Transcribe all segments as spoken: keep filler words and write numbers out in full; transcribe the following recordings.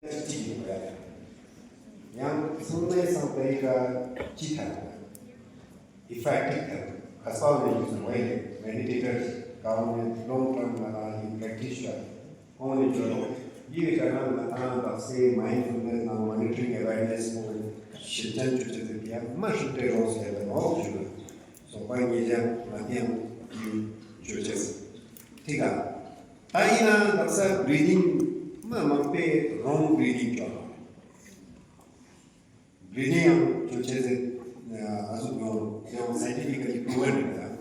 གཅིག་ཡིན་པ་ཡང་ཚང་མའི་སང་པའི་ཀ་ཅི་ཐལ། effective ཐལ། ཁ་སང་ནས་ཡོད་ཟེར་བའི་མེ་ཌི་ཊེ་ཊར་གང་ནས་long term ང་རང་ཡིན་པྲེག་ཊི་སི་བྱ་ཁོང་ནས་བརྗོད་རོགས་ཡིད་ཀྱི་དྲ་ནང་ང་ཏང་དག་སའི་མའིན་ཌ་ཕུལ་ནེ་ནང་མོ་ནི་ཊ་རིང་ཨེ་ཝེར་ནེ་སི་ཕོགས་ཞིབ་ཅན་བཅོས་བྱ་ཟེར་གྱི་ཡ་མ་ཤུགས་སྤྲད་རོགས་ཟེར་ཏེ་ནོག་ཞུ་ན། སོགས་པ་ཉེ་ལམ་ང་ཏང་ཡིན་བཅོས་བྱ་ཟེར། ཐིག་ག་ད་ཡིན་ན་དག་ས་བྷི་རི་ཐིང་མ་མང་པོས་རོང་བྷི་རི་ཐིང་བཅོས་རོགས། བྷི་རི་ཐིང་ཡང་ཅོ་ཆེ་ཟེར་ཨ་ཟུག་ཡོང་ཡང་སའེན་ཊི་ཕི་ཀ་ལི་པུ་རུ་ཝན་རེད།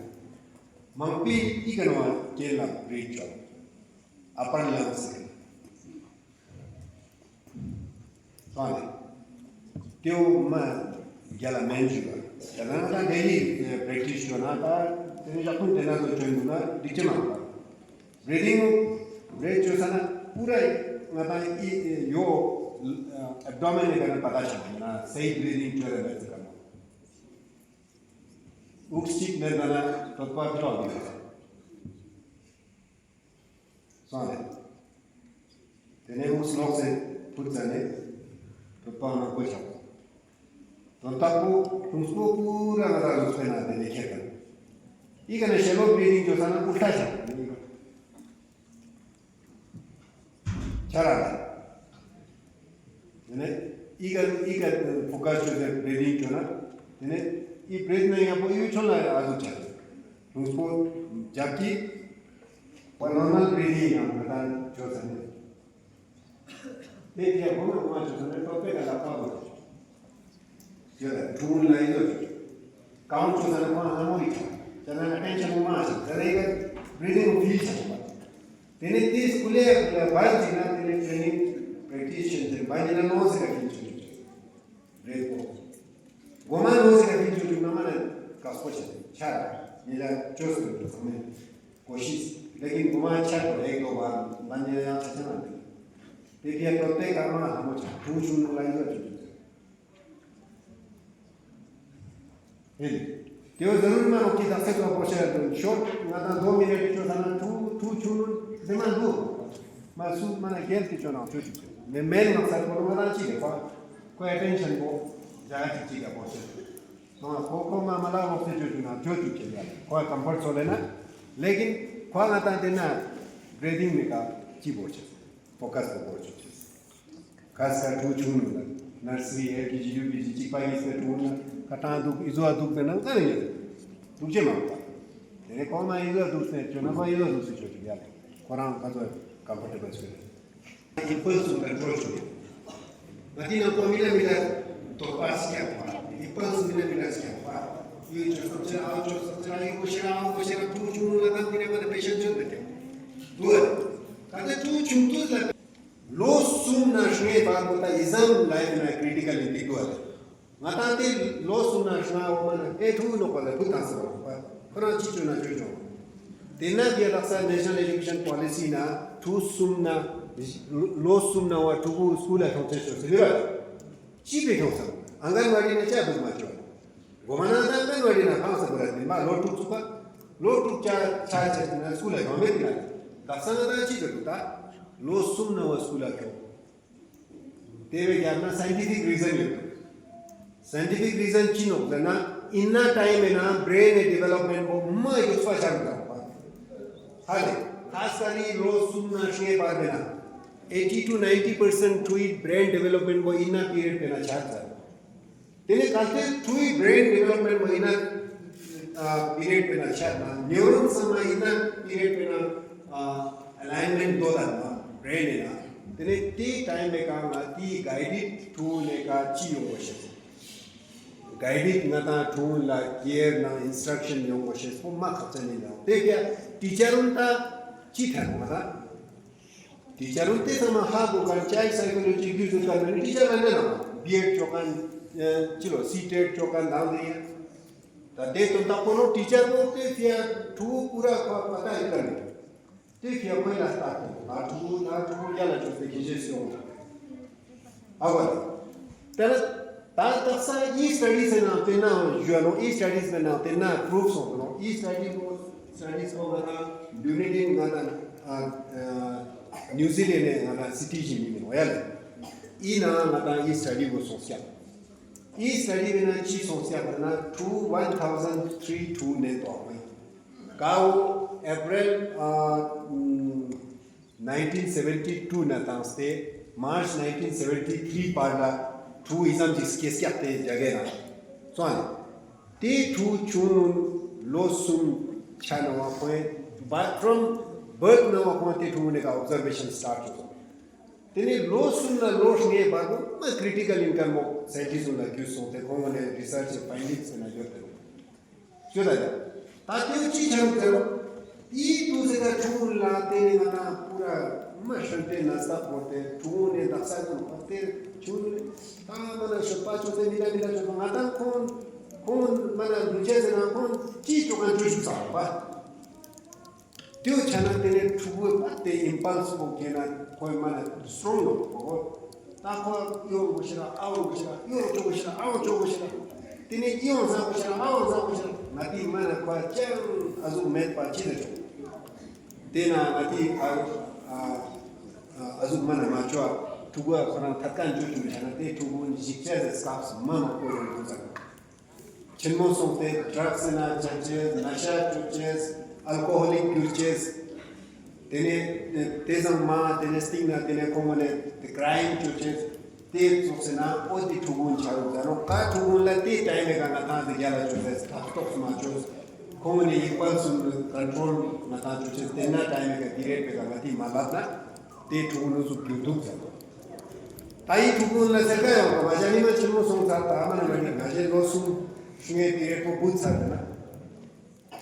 མང་པོས་ཨི་ཀ་ནོ་བ་སྐྱེལ་ལ་བྷི་རི་ཐིང་ཨ་པར་ལང་ཟེར། སོང་ལེ། ཏེའུ་མ་རྒྱ་ལ་མེན་ཞུ་བ། ད་ནང་ད་ལྡི་ལི་པྲེག་ཊི་སི་ཞུ་ན་ད་དེ་ནི་ཞག་ཐུང་དེ་ན་ཚོ་ཅོན་འདུག་ན་འགྲིག་ཅེ་མ་རེད། བྷི་རི་ཐིང་བྷི་རི་ཐིང་བཅོས་ས་ན་པུ་ར་ང་དང་ཨི་ཡོ་ཨེབ་ཌོ་མེན་ནི་ཀ་ན་པ་ད་ཆ་ན་སའིཌ་བྷི་རི་ཐིང་བཅོས་ར་མེད་ཚེ་ཀ་ན་དབུགས་གཅིག་ནས་ད་ན་དོད་པ་ཕི་ལོག་གི་སོང་རེད། དེ་ནས་དབུགས་ལོག་སེ་ཕུད་ཚར་ནས་དོད་པ་ནང་བཀོད་བཞག་དོན་དག་པོ་དུང་སོ་པུ་ར་ང་ར་རུ་སྤེ་ན་དེ་ནས་ཁྱེར་དང་། ཨི་ཀ་ནས་ཤེ་ལོ་བྷི་རི་ཐིང་བཅོས་ས་ན་ཨུལ་ཊ་བཞག་ཆ་ར་ར། དེ་ནས་ཨི་ཀ་ཨི་ཀ་ཕོ་ཀ་སི་བཅོས་ཏེ་བྷི་རི་ཐིང་བཅོས་ན། དེ་ནས་ཨི་བྷི་རི་ཐིང་ན་ཡག་པོ་ཨི་ཆོ་ན་ཨ་ཟུག་ཆ་རེད། དུང་སོ་རྒྱབ་ཀྱི་པ་ནོར་མལ་བྷི་རི་ཐིང་ཡང་ང་དང་བཅོས་ས་ནས། དེ་དེ་ཡང་གོ་མ་གོ་མ་བཅོས་ས་ནས་ཏོག་པེ་ཀ་ལ་པ་གོ་ཡོད་ལ་ཁྲུང་ལ་ཡོད་ཅིག་གང་བཅོས་ས་ནས་ཁོང་ལ་མོ་རིག་ཆ་ཟེར་ན་ཨ་ཊེན་ཤན་མ་ཆ་ཟེར་ན་ཨི་ཀ་བྷི་རི་ཐིང་ཕིལ་ཆ་བ། དེ་ནས་དེ་སྐུལ་ལས་ལ་བར་ཅིག་ན་དེ་ནས་ཊེ་རེ་ནིང་པྲེག་ཊི་སི་བྱེད་ཆེད་བར་ཉིན་ལ་ནོར་སི་ཀ་ཕིན་ཆོད་ཆོད་རེད་གོ། འགོ་མ་ནོར་སི་ཀ་ཕིན་ཆོད་ཆོད་ན་མ་ན་དཀའ་སྤོ་བྱེད་ཆ་ཉིན་ལ་བཅོས་སུ་འགྲོ་ཚང་མས་གོ་ཤིས་ལེ་གིན་འགོ་མ་ཆ་གོ་ལེགས་འགྲོ་བ་མ་ཉིན་ཡང་ཆ་ཆ་མ་འདུག་དེ་དེ་ཡ་ཏོ་ཏེ་ཀ་མ་ཧ་མོ་ཆ་ཐུང་ཆུང་ལ་ཡོད་ཆོད་ཆོད། ཧེ། དེའོ་ཟ་རུར་མ་ནོ་ཀི་དག་ས་ཏོ་པོ་ཤ་ཡ་དོན་ཤོར་ང་དང་དོ་མི་རེ་ཏི་ཅོ་ས་ན་ཐུ་ཐུ་ཆུ་ནུ་དེ་མ་འདུག་མ་སུ་མ་ན་རྒྱལ་ཏི་ཅོ་ནང་ཆོ་ཆུ་ཆུ་མེ་མེན་མ་ས་ཁོ་ནོ་ང་དང་ཅི་རེ་པ་ཁོ་ཨེ་ཊེན་ཤན་པོ་ཇ་ཡ་ཅིག་ཅིག་ག་པོ་ཤ་ཡ་ཁོ་ཁོ་མ་མ་ལ་ལོག་སེ་ཆོ་ཆུ་ན་ཆོ་ཆུ་ཆེ་ཡ་ཁོ་ཨ་ཀམ་ཕར་ཚོ་ལེ་ན་ལེ་གིན་ཁོ་ང་དང་དེ་ན་བྷི་རི་ཐིང་མི་ཀ་ཅི་པོ་ཆེ་ཕོ་ཀ་སི་པོ་ཆེ་ཆེ། ཁ་སྐར་ཕྲུ་གུ་ཆུང་ནང་ལ་ནར་སི་རི་ཨེལ་ཀེ་ཇི་ཡུ་ཀེ་ཇི་གཅིག་པ་གཉིས་པའི་ཕྲུ་གུ་ནང་ཁ་གྲངས་འདུག་ཨི་ཟོ་འདུག་ཟེར་ན་ག་རེ་ཡོད་འདུག་ཅེས་མ་གོ། དེ་ནས་གོང་མ་ཨི་ཟོ་འདུག་ཟེར་བྱོས་ན་ཁོ་ཨི་ཟོ་འདུག་ཟེར་བྱོས་ཀྱི་ཡ་ལས་ཁོ་རང་ཁ་ཚོ་ཀམ་ཕོར་ཊེ་བལ་བྱོས་རེད། ཨི་ཕལ་སུ་ཀོན་ཊྲོལ་བྱོས། ང་དེ་ནང་ཁོ་མི་ལ་མི་ལ་དོགས་པ་སྐྱག་པ་ཨི་ཕལ་སུ་མི་ལ་མི་ལ་སྐྱག་པ་ཡུལ་ཆོས་སོགས་ཆེ་ཨའོ་ཆོས་སོགས་ཆེ་ཨ་ཡུ་གོ་ཤེ་ཨའོ་གོ་ཤེ་ཕྲུ་གུ་ཆུང་ལ་དང་དེ་ནས་མ་ལ་པེ་ཤན་ཆོས་མེད་དེ་འདུག་ཨ། ད་ལྟ་ཕྲུ་གུ་ཆུང་དུས་ལ། ལོ་གསུམ་ནང་ཤུང་ཡེ་བར་དུ་ད་ཨི་ཟམ་ལའིབ་ན་ཀི་རི་ཊི་ཀལ་ལི་འདི་འདུག་ཨ། ང་ད་ལྟའི་ལོ་གསུམ་ནང་ཤུང་ཡེ་འོ་མ་ན་ཨེ་ཐུག་ནོ་གོ་ལ་བུ་དང་སོ་པ་ཁོ་རང་ཅི་བཅོས་ན་བཅོས་ཆོག་དེ་ན་རྒྱལ་ལགས་ས་National Education Policy ན་ཐུག་གསུམ་ན་ལོ་གསུམ་ནང་བ་ཕྲུ་གུ་སྐུལ་ལ་ཐོང་ཆེ་ཆོག་ཟེར་གི་ར། ཅི་བས་ཐོང་སམ་ཨང་ག་ན་ཝ་ཌི་ན་ཅག་འདུག་མ་ཆོག་འགོ་མ་ན་ད་ཨང་ག་ན་ཝ་ཌི་ན་ཕངས་ས་གོ་ར་དེ་མ་ལོ་དྲུག་ཚུགས་པ་ལོ་དྲུག་ཆ་ཆ་ཆ་ན་སྐུལ་ལ་ཡོང་མེད་ན་ད་སང་ད་ཅི་ཟེར་འདུག་ད་ལོ་གསུམ་ན་བ་སྐུལ་ལ་ཁྱོང་། དེ་བས་ཀྱང་ན་scientific reason ཡོད། Scientific reason ཅི་ནོག་ཟེར་ན་ཨིན་ན་ཊའིམ་ཡིན་ན་brain ནི་development པོ་མ་ཡོད་པ་ཆགས་འདུག་པ། ཧ་ལེ་ཁ་སྐ་རི་ལོ་གསུམ་ན་ཤེས་པ་མེད་ན་eighty to ninety percent ཕྲུ་གུའི་brain development པོ་ཨིན་ན་པི་རི་ཡོཌ་དེ་ན་ཆགས་ཚར། དེ་ནས་གལ་ཏེ་ཕྲུ་གུའི་brain development པོ་ཡིན་ན་པི་རི་ཡོཌ་པོ་ན་ཆགས་ན་ནིའུ་རོན་ཚང་མ་ཡིན་ན་པི་རི་ཡོཌ་པོ་ན་alignment དོ་ད་ན་brain ཡིན་ན་དེ་ནས་དེའི་time ནས་གང་ལ་དེའི་guided ཕྲུ་གུ་ནས་ག་ཅི་ཡོང་བ་ཤེས། guided ང་དང་ཕྲུ་གུ་ལ་care ནང་instruction ཡོང་བ་ཤེས་པོ་མ་ཁག་ཅན་ཡིན་ཡང་དེ་ཀྱ་teacher རུང་ད་ཅི་ཐལ་ང་དང་། དེ་བྱ་རུང་དེ་ཚང་མ་ཧ་གོ་གར་child psychology རྒྱུ་ཚོ་གར་ནི་teacher ལ་ནི་ལ་B.Ed ཆོག་ག་ཅི་ལོ་C.Ted ཆོག་ག་འདང་དེ་ཡ། ད་དེ་དོན་དག་ཁོ་ནོ་teacher མོ་དེ་ཕྱི་ཡ་ཕྲུ་གུ་ཀུ་ར་ཁོ་ཁོ་ད་ཡིན་ག་ནི། དེ་ཕྱི་ཡ་ཁོ་ལ་ལྟ་དེ་ང་ཕྲུ་གུ་ང་ཕྲུ་གུ་རྒྱ་ལ་ཆོག་དེ་ཁྱེད་ཆོས་སོང་། ཨ་བ་དེ། དེ་ལ་ད་དག་ས་ཡི་studies ནང་དེ་ན་ཞུ་ནོ་ཡི་studies ནང་དེ་ན་proof སོང་ནོ་ཡི་study ནོ་studies ནོ་ང་ད་Dunedin ང་ད་New Zealand ནས་ང་ད་city ཞིག་མིན་ནོ་ཡ་ལ་ ཨི་ན་ང་དང་ཨི་སི་ཊ་ཌི་བོ་སོང་སྐྱབས། ཨི་སི་ཊ་ཌི་བོ་ན་ཅི་སོང་སྐྱབས་ན་ཊུ་ཝན་ཐའུ་ཟན་ཐི་རི་ཊུ་ནས་དོག་མེ། ཀའོ་ཨེ་པྲིལ་ཨ་ནའིན་ཊིན་སེ་ཝེན་ཊི་ཊུ་ན་དང་སྟེ་མཱར་ཆི་ནའིན་ཊིན་སེ་ཝེན་ཊི་ཐི་རི་བར་ལ་ཊུ་ཨི་ཙམ་ཅིག་སྐྱེ་སྐྱབས་དེ་རྒྱ་གེ་ན་སོང་ཨ་ནི། དེ་ཕྲུ་གུ་ཆུང་ལོ་གསུམ་ཆ་ནང་བ་ཁོང་བ་ཕྲོམ་བར་ཐི་ནང་བ་ཁོང་དེ་ཕྲུ་གུ་ནས་ཀ་ཨོབ་ཛར་ཝེ་ཤན་སི་ཊར་ཊི་བྱུང་སོང་། དེ་ནས་ལོ་གསུམ་ནས་ལོ་ལྔའི་བར་དུ་མ་ཀི་རི་ཊི་ཀལ་ཡིན་མཁན་མོ་སའེན་ཊིསི་ལ་གྱུར་སོང་སྟེ་ཁོང་ནས་རི་སར་ཆི་ཕའིན་ཌིང་སི་ཟེར་ན་ཡོད་དེ། ཤོད་ད་ཡ། ད་དེའུ་ཅི་ཆ་རུ་ཟེར་རོ། ཨི་ཏུ་ཟེར་ད་ཕྲུ་གུ་ལ་དེ་ནས་ང་དང་པུ་ར་མ་ཧྲན་ཏེ་ན་ས་བོར་ཏེ་ཕྲུ་གུ་ནས་དག་ས་ཀུན་པ་དེ་ཕྲུ་གུ་ནས་ད་མ་ན་ཤོད་པ་ཆུ་ཚོད་མི་ལ་མི་ལ་ཆུ་ཚོད་ང་དང་ཁོང་ཁོང་མ་ན་འདུ་བྱེད་ཟེར་ན་ཁོང་ཅི་ཆོ་ག་འཇུ་ཞུ་ས་བ། དེའུ་ཆ་ན་དེ་ནས་ཕྲུ་གུ་པ་དེ་ཨིམ་པལ་སི་པོ་གེ་ན་ཁོའི་མ་ན་སྲོང་ཡོང་གོ། ད་ཁོ་ཡོང་གོ་ཤི་ར་ཨ་འོང་གོ་ཤི་ར་ཡོང་ཆོག་གོ་ཤི་ར་ཨ་འོང་ཆོག་གོ་ཤི་ར། དེ་ནས་ཡོང་ས་གོ་ཤི་ར་ཨ་འོང་ས་གོ་ཤི་ར་ང་དེའི་མ་ན་ཁོ་ཅང་ཨ་ཟུག་མེད་པ་ཅི་ལ་ཆོག་དེ་ན་ང་དེའི་ཨ་ཨ་ཨ་ཟུག་མ་ན་མ་ཆོག་ཕྲུ་གུ་ཁོ་རང་ཐད་ཀ་འཇུ་ཆུང་ཆ་ན་དེ་ཕྲུ་གུ་འཇིགས་བྱས་ཟེར་སྐབས་སུ་མ་ན་ཁོ་ཡོང་དུ་ཟ། ཆེན་མོ་སོང་སྟེ་ཌྲག་སི་ན་ཅན་ཅེས་ན་ཤ་ཅོ་ཅེས་ཨལ་ཀོ་ཧོ་ལིག་གྱུར་ཅེས། དེ་ནས་དེ་ཚང་མ་དེ་ནས་སྟེང་ན་དེ་ནས་ཁོང་ནས་དེ་ཀྲའིམ་ཅོ་ཅེས་དེ་ཚོགས་སེ་ན་ཨོ་དེ་ཕྲུ་གུ་ཆ་རུ་ཟ་ནོ་ཀ་ཕྲུ་གུ་ལ་དེ་ཏའི་མེ་ག་ང་ཐང་དེ་རྒྱ་ལ་ཅོ་ཅེས་ཐག་ཏོག་སུ་མ་ཅོས། ཁོང་ནས་ཡིག་པར་སུ་ཀོན་ཊྲོལ་ང་ཐང་ཅོ་ཅེས་དེ་ན་ཏའི་མེ་ག་དེ་རེད་པེ་ག་ང་དེ་མ་ལབ་ན། དེའི་ཕྲུ་གུ་ནུ་ཚུགས་རྒྱུ་འདུག་ཟེར། ད་ཡི་ཕྲུ་གུ་ལ་ཟེར་ཀ་ཡོང་གོ་མ་ཤ་ནི་མ་ཆེན་མོ་སོང་ཚར་ད་མ་ན་མ་ནི་ང་ཞེ་ལོ་གསུམ་ཤུ་ངའི་དེ་རེ་པོ་བུད་ཚར་ཟེར་ན།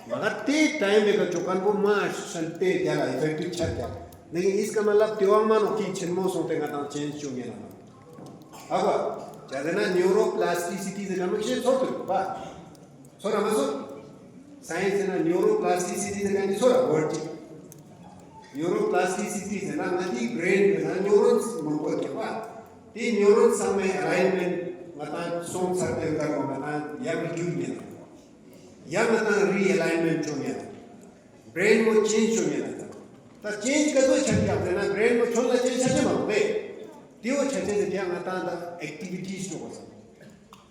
མ་ག་དེ་ཏའི་མེ་ག་ཅོ་ཀན་པོ་མ་ཤན་ཏེ་རྒྱ་ལ་ཨི་ཕེག་ཊིབ་ཆ་རྒྱ་ལ་ནི་ཨིས་ཀ་མ་ལབ་དེ་བང་མ་ནོ་ཀི་ཆེན་མོ་སོང་སྟེ་ང་དང་ཅེན་ཇི་ཅོ་ངེ་ན་ནོ། ཨ་གོ་ཇ་ཟེར་ན་ནིའུ་རོ་པི་ལ་སི་ཊི་སི་ཊི་ཟེར་ན་མ་ཤེས་ཚོར་དུ་གོ་པ། ཚོར་ར་མ་ཚོར། སའེན་སི་ཟེར་ན་ནིའུ་རོ་པི་ལ་སི་ཊི་སི་ཊི་ཟེར་ན་ནི་ཚོར་ར་ཝར་ཌི། ནིའུ་རོ་པི་ལ་སི་ཊི་སི་ཊི་ཟེར་ན་ང་ཚོའི་བྷི་རེན་ཟེར་ན་ནིའུ་རོན་སི་མང་པོ་ཡོད་པ། དེ་ནིའུ་རོན་སི་ཚང་མའི་ཨ་ལའིན་མེན་ཊི་ང་དང་སོང་ཚར་ཏེ་ལྟར་ང་དང་ཡར་རྒྱུག་ཉེ་ན། ཡང་ང་དང་རི་ཨ་ལའིན་མེན་ཊི་བྱུང་ཉེ་ན། བྷི་རེན་མོ་ཅེན་ཇི་བྱུང་ཉེ་ན། ད་ཅེན་ཇི་ག་ཚོད་ཆགས་ཀྱང་ཟེར་ན་བྷི་རེན་མོ་ཁྱོད་ལ་ཅེན་ཇི་ཆགས་ཀྱི་མ་རེད། དེའོ་ཆ་ཆེན་ཟེར་ཀྱང་ང་དང་ད་ཨེག་ཊི་བི་ཊི་སི་ཅོ་གོ་ས།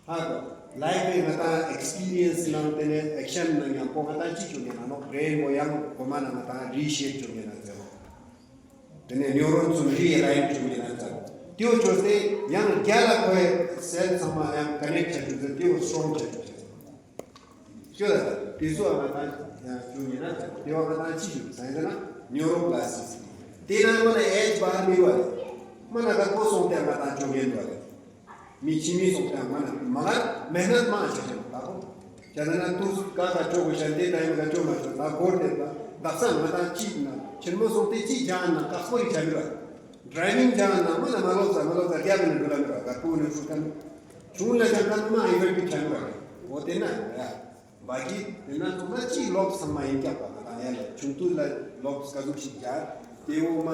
ཧ་གོ། ལའིཕ་རེ་ང་དང་ཨེག་སི་པི་རི་ཡན་སི་ནང་དེ་ནས་ཨེག་ཤན་ནང་ཡང་ཁོ་ང་དང་ཅི་བྱུང་ཉེ་ན་ནོ་བྷི་རེན་མོ་ཡང་གོ་མ་ན་ང་དང་རི་ཤེབ་བྱུང་ཉེ་ན་ཟེར་རོ། དེ་ནས་ནིའུ་རོན་ཚོ་རི་ཨེ་ལའིན་བྱུང་ཉེ་ན་ཟེར་རོ། དེའོ་ཅོ་སྟེ་ཡང་རྒྱ་ལ་ཁོའི་སེལ་ཚང་མ་ཡང་ཀ་ནེག་བྱ་རྒྱུ་ཟེར་དེའོ་སི་ཊོང་བྱ་རྒྱུ་ཟེར། ཤོད་ལ་དེ་ཚོ་ང་དང་ཡང་བྱུང་ཉེ་ན་ཟེར་རོ། དེ་བ་ང་དང་ཅི་བྱུང་ཟེར་ན་ནིའུ་རོ་པི་ལ་སི་ཊི་སི་ཊི། དེ་ན་མ་ན་ཨེ་ཇི་བར་མི་བ་རེད། མ་ན་ད་ཁོ་སོང་སྟེ་ང་དང་བྱུང་ཉེ་བ་རེད། མི་ཕྱི་མི་སོང་ཀྱང་མ་ན་མ་ག་མེ་ནད་མང་ཆེ་ཆེ་མ་ད་གོ། ཇ་ན་ན་ཏུ་ཀ་ཀ་ཅོ་གོ་ཤ་འདི་ད་ཡིན་ག་ཅོ་མ་ཅོ་ད་གོར་དེ་ད་དག་ས་ང་དང་ཅི་ན་ཆེན་མོ་སོང་སྟེ་ཅི་ཇ་ན་ཀ་སོ་རི་ཆ་མི་ར། ཌ་རའི་ཝིང་ཇ་ན་མ་ན་མ་ལོ་ས་མ་ལོ་ས་རྒྱ་བི་ནི་འགྲོ་ལ་མི་ར་ག་ཀུ་ནི་ཕུ་ཀན། ཆུང་ལ་ཅང་ཀན་མ་ཨི་ཕེག་ཊིབ་ཆ་མི་ར། འོ་དེ་ན་ཡ། བ་གི་དེ་ན་ཚོ་ན་ཅི་ལོབ་ཚང་མ་ཡིན་ཀྱག་པ་ང་དང་ཡ་ལ་ཆུང་དུས་ལ་ལོབ་སྐ་ཟུག་ཞིག་ཇ་དེ་འོ་མ་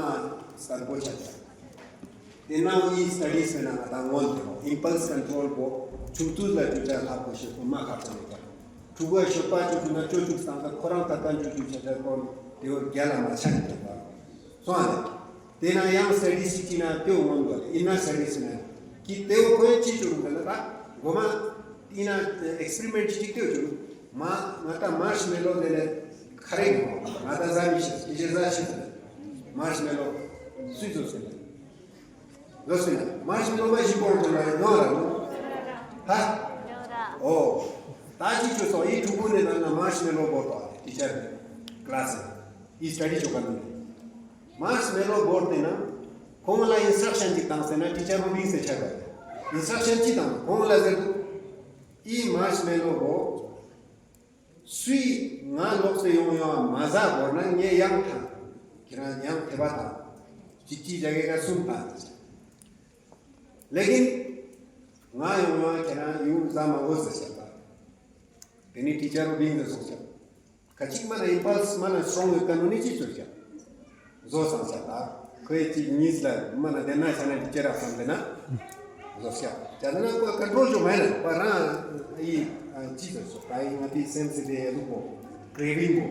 སྟར་པོ་ཆ་ཆ། དེ་ནང་ཨི་སི་ཊ་ཌི་སི་མེད་ན་ང་དང་ངོ་འདི་རོ། ཨིམ་པལ་སི་ཀོན་ཊོལ་པོ་ཆུང་དུས་ལ་ཅུ་ཆ་ལྷག་པོ་ཞེ་པོ་མ་ཁག་ཆ་མེད་ཀྱང་། ཕྲུ་གུ་ཤོད་པ་ཅུ་ཅུ་ན་ཅོ་ཅུ་སྟངས་ཀ་ཁོ་རང་ད་ལྟ་ཅུ་ཅུ་ཆ་ཆ་ཁོ་དེ་བོ་རྒྱ་ལ་མ་ཆ་ནས་ཀྱང་པ། སོང་ཨ་ནི། དེ་ན་ཡང་སི་ཊ་ཌི་སི་ཊི་ན་དེ་བོ་ངོ་འདུག་ཨ་ལེ། ཨིན་ན་སི་ཊ་ཌི་སི་ན་ཀི་དེ་བོ་ཁོ་ཡང་ཅི་ཅུ་རུ་འདི་ལ་ད་འགོ་མ་ཨིན་ན་ཨེག་སི་པེ་རི་མེན་ཊི་ཅིག་དེ་བོ་ཅུ་རུ་མ་ང་ད་མར་ཤི་མེ་ལོ་དེ་ལས་ཁ་རེ་གི་ང་ད་ཟ་མི་ཤེས་ཀི་ཅེ་ཟ་ཤེས་ཟེར་མར་ཤི་མེ་ལོ་སུས་བཟོ་ཟེར། ལོ་སུ་ཡ་མར་ཤི་མེ་ལོ་མ་ཞིག་པོ་རུ་ལ་ཡོང་ར་ལོ། ཧ། ཨོ། ད་ཅི་ཅོ་སོ་ཡི་ཕྲུ་གུ་ནས་ད་ན་མར་ཤི་མེ་ལོ་བོར་ཏོ་ཊི་ཅར་ཀི་ལ་སི་ཡི་སི་ཊ་ཌི་ཅོ་ག་ནི། མར་ཤི་མེ་ལོ་བོར་ཏེ་ན་ཁོང་ལ་ཨིན་སི་ཊྲག་ཤན་ཅིག་བཏང་ཟེར་ན་ཊི་ཅར་རོ་བིང་ཟེར་ཆགས་པ། ཨིན་སི་ཊྲག་ཤན་ཅིག་བཏང་ཁོང་ལ་ཟེར་དུ། ཡི་མར་ཤི་མེ་ལོ་བོ། སུས་ང་ལོག་སྟེ་ཡོང་ཡོང་མ་ཟ་བོར་ན་ངས་ཡང་ཐང་། ཁྱེད་རང་ཡང་ཐེ་བ་དང་། ཅིག་ཅིག་རྒྱ་གེ་ཀ་གསུམ་དང་། ལེ་ཀིན། ང་ཡོང་ཡོང་ཁྱེད་རང་ཡུག་ཟ་མ་དགོས་ཟེར་བཤད་པ། དེ་ནི་ཊི་ཅར་རོ་བིང་ཟེར་སོང་ཤག་ཁ་ཅིག་མ་ན་ཨིམ་པལ་སི་མ་ན་སྲོང་ཡོད་ཀ་ནོ་ནི་ཅི་ཚོད་ཤག་བཟོ་སང་ཤག་ད་ཁོས་ཅིག་གཉིས་ལ་མ་ན་དེ་ན་ཤ་ན་ཅི་ཅེ་ར་སང་དེ་ན་བཟོ་ཤག་ཅ་དེ་ན་ཁོ་ཀོན་ཊོལ་ཅོ་མ་ཡིན་ན་ཁོ་རང་ཨི་ཅི་ཚོད་སོ་ད་ཨི་ང་དེ་སེམས་སི་དེ་ཡ་ལུག་པོ་ཀྲེ་བིང་པོ།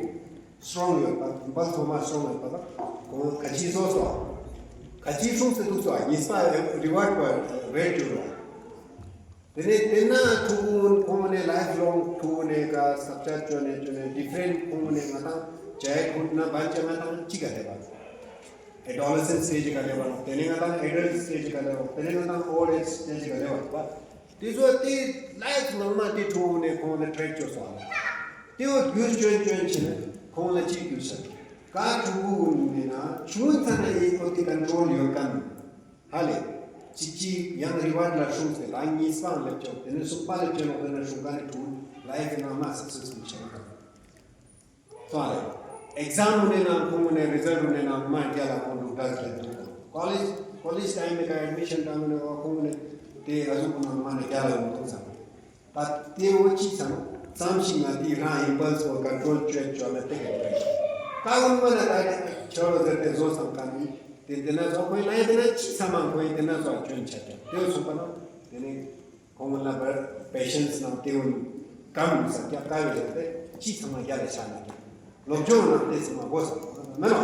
སྲོང་ཡོད་པ། བ་ཚོ་མ་སྲོང་ཡོད་པ་དང་ཁོང་ཁ་ཆེ་སོ་སོ། ག་ཅིའི་སྲུང་ཟེར་འདུག་སོ། ཉིས་པ་རི་ཝར་བ་རེད་ཅོ་ར། དེ་ནས་དེ་ན་ཕྲུ་གུ་ཁོང་ནས་ལའིཕ་ལོང་ཕྲུ་གུ་ནས་ག་སྐབས་ཆ་ཅོ་ནས་ཅོ་ནས་ཌི་ཕ་རེནཊ་ཁོང་ནས་ང་དང་ཇའི་ཁོང་ན་བན་ཅ་ང་དང་ཅི་ག་ལས་པ། ཨེ་ཌོ་ལེ་སེན་སི་ཊེ་ཇི་ག་ལས་པ། དེ་ནས་ང་དང་ཨེ་ཌལ་ཊི་སི་ཊེ་ཇི་ག་ལས་པ། དེ་ནས་ང་དང་ཨོལ་ཌི་ཨེཇ་སི་ཊེ་ཇི་ག་ལས་པ། དེ་ཚོ་དེ་ལའིཕ་ནང་ན་དེ་ཕྲུ་གུ་ནས་ཁོང་ལ་ཊེ་རེཊ་ཅོ་སོང་། དེ་བོ་རྒྱུན་ཅོན་ཅོན་བྱས་ནས་ཁོང་ལ་ཅི་རྒྱུ་ས། ག་ཕྲུ་གུ་ནས་ན་ཆུང་ཙམ་ནས་ཡིན་ཁོ་དེ་ཀོན་ཊོལ་ཡོད་གམ། ཧ་ལས། གཅིག་གཅིག་ཡང་རི་ཝར་ཌི་ལ་སྲུང་ཟེར། ད་གཉིས་པ་ལ་ཅོ། དེ་ནས་གསུམ་པ་ལ་ཅོ་ལོག་དེ་ན་སྲུང་ག་ནས་ཕྲུ་གུ་ལའིཕ་ནང་ན་སག་སེ་སི་ཕུལ་བྱས་ཡོད་གམ། ཚོ་རེད། ཨེག་ཛམ་ནས་ནང་ཁོང་ནས་རི་ཛལ་ཊི་ནས་ནང་མ་རྒྱ་ལ་ཁོང་ལུག་འདྲ་རེད་འདུག་ཀོ་ལེཇ་ཀོ་ལེཇ་ཊའིམ་ནས་ཀ་ཨེ་ཌི་མི་ཤན་བཏང་ནས་ཁོང་ནས་དེ་ཨ་ཟུག་ནང་མ་ནས་རྒྱ་ལ་ཡོང་འདུག་བསམ། ད་དེ་འོ་ཅི་བསམ་ཙམ་ཞིག་ང་དེ་རང་ཨིམ་པལ་སི་བོ་ཀོན་ཊོལ་བྱས་བྱས་ནས་དེ་ག་རེད། ད་འོ་མ་ན་ད་ཁྱོད་རོ་ཟེར་ཏེ་བཟོ་བསམ་ག་ནི་དེ་འདི་ན་ཚོ་ཁོའི་ལན་དེ་ན་ཅི་བསམ་མ་ཁོའི་དེ་ན་ཚོ་ཁྱོད་ཆ་ཁྱོད་དེ་འོ་སོང་པ་ན་དེ་ནས། ཁོང་ལ་པེ་ཤན་སི་ནང་དེ་བོ་གམ་ས་རྒྱ་དཀའ་བའི་རེད་དེ་ཅི་ཚང་མ་རྒྱ་ལ་ཆགས་ནས་སློབ་སྦྱོང་ནང་དེ་ཚང་མ་དགོས་ས་མེད་ལ།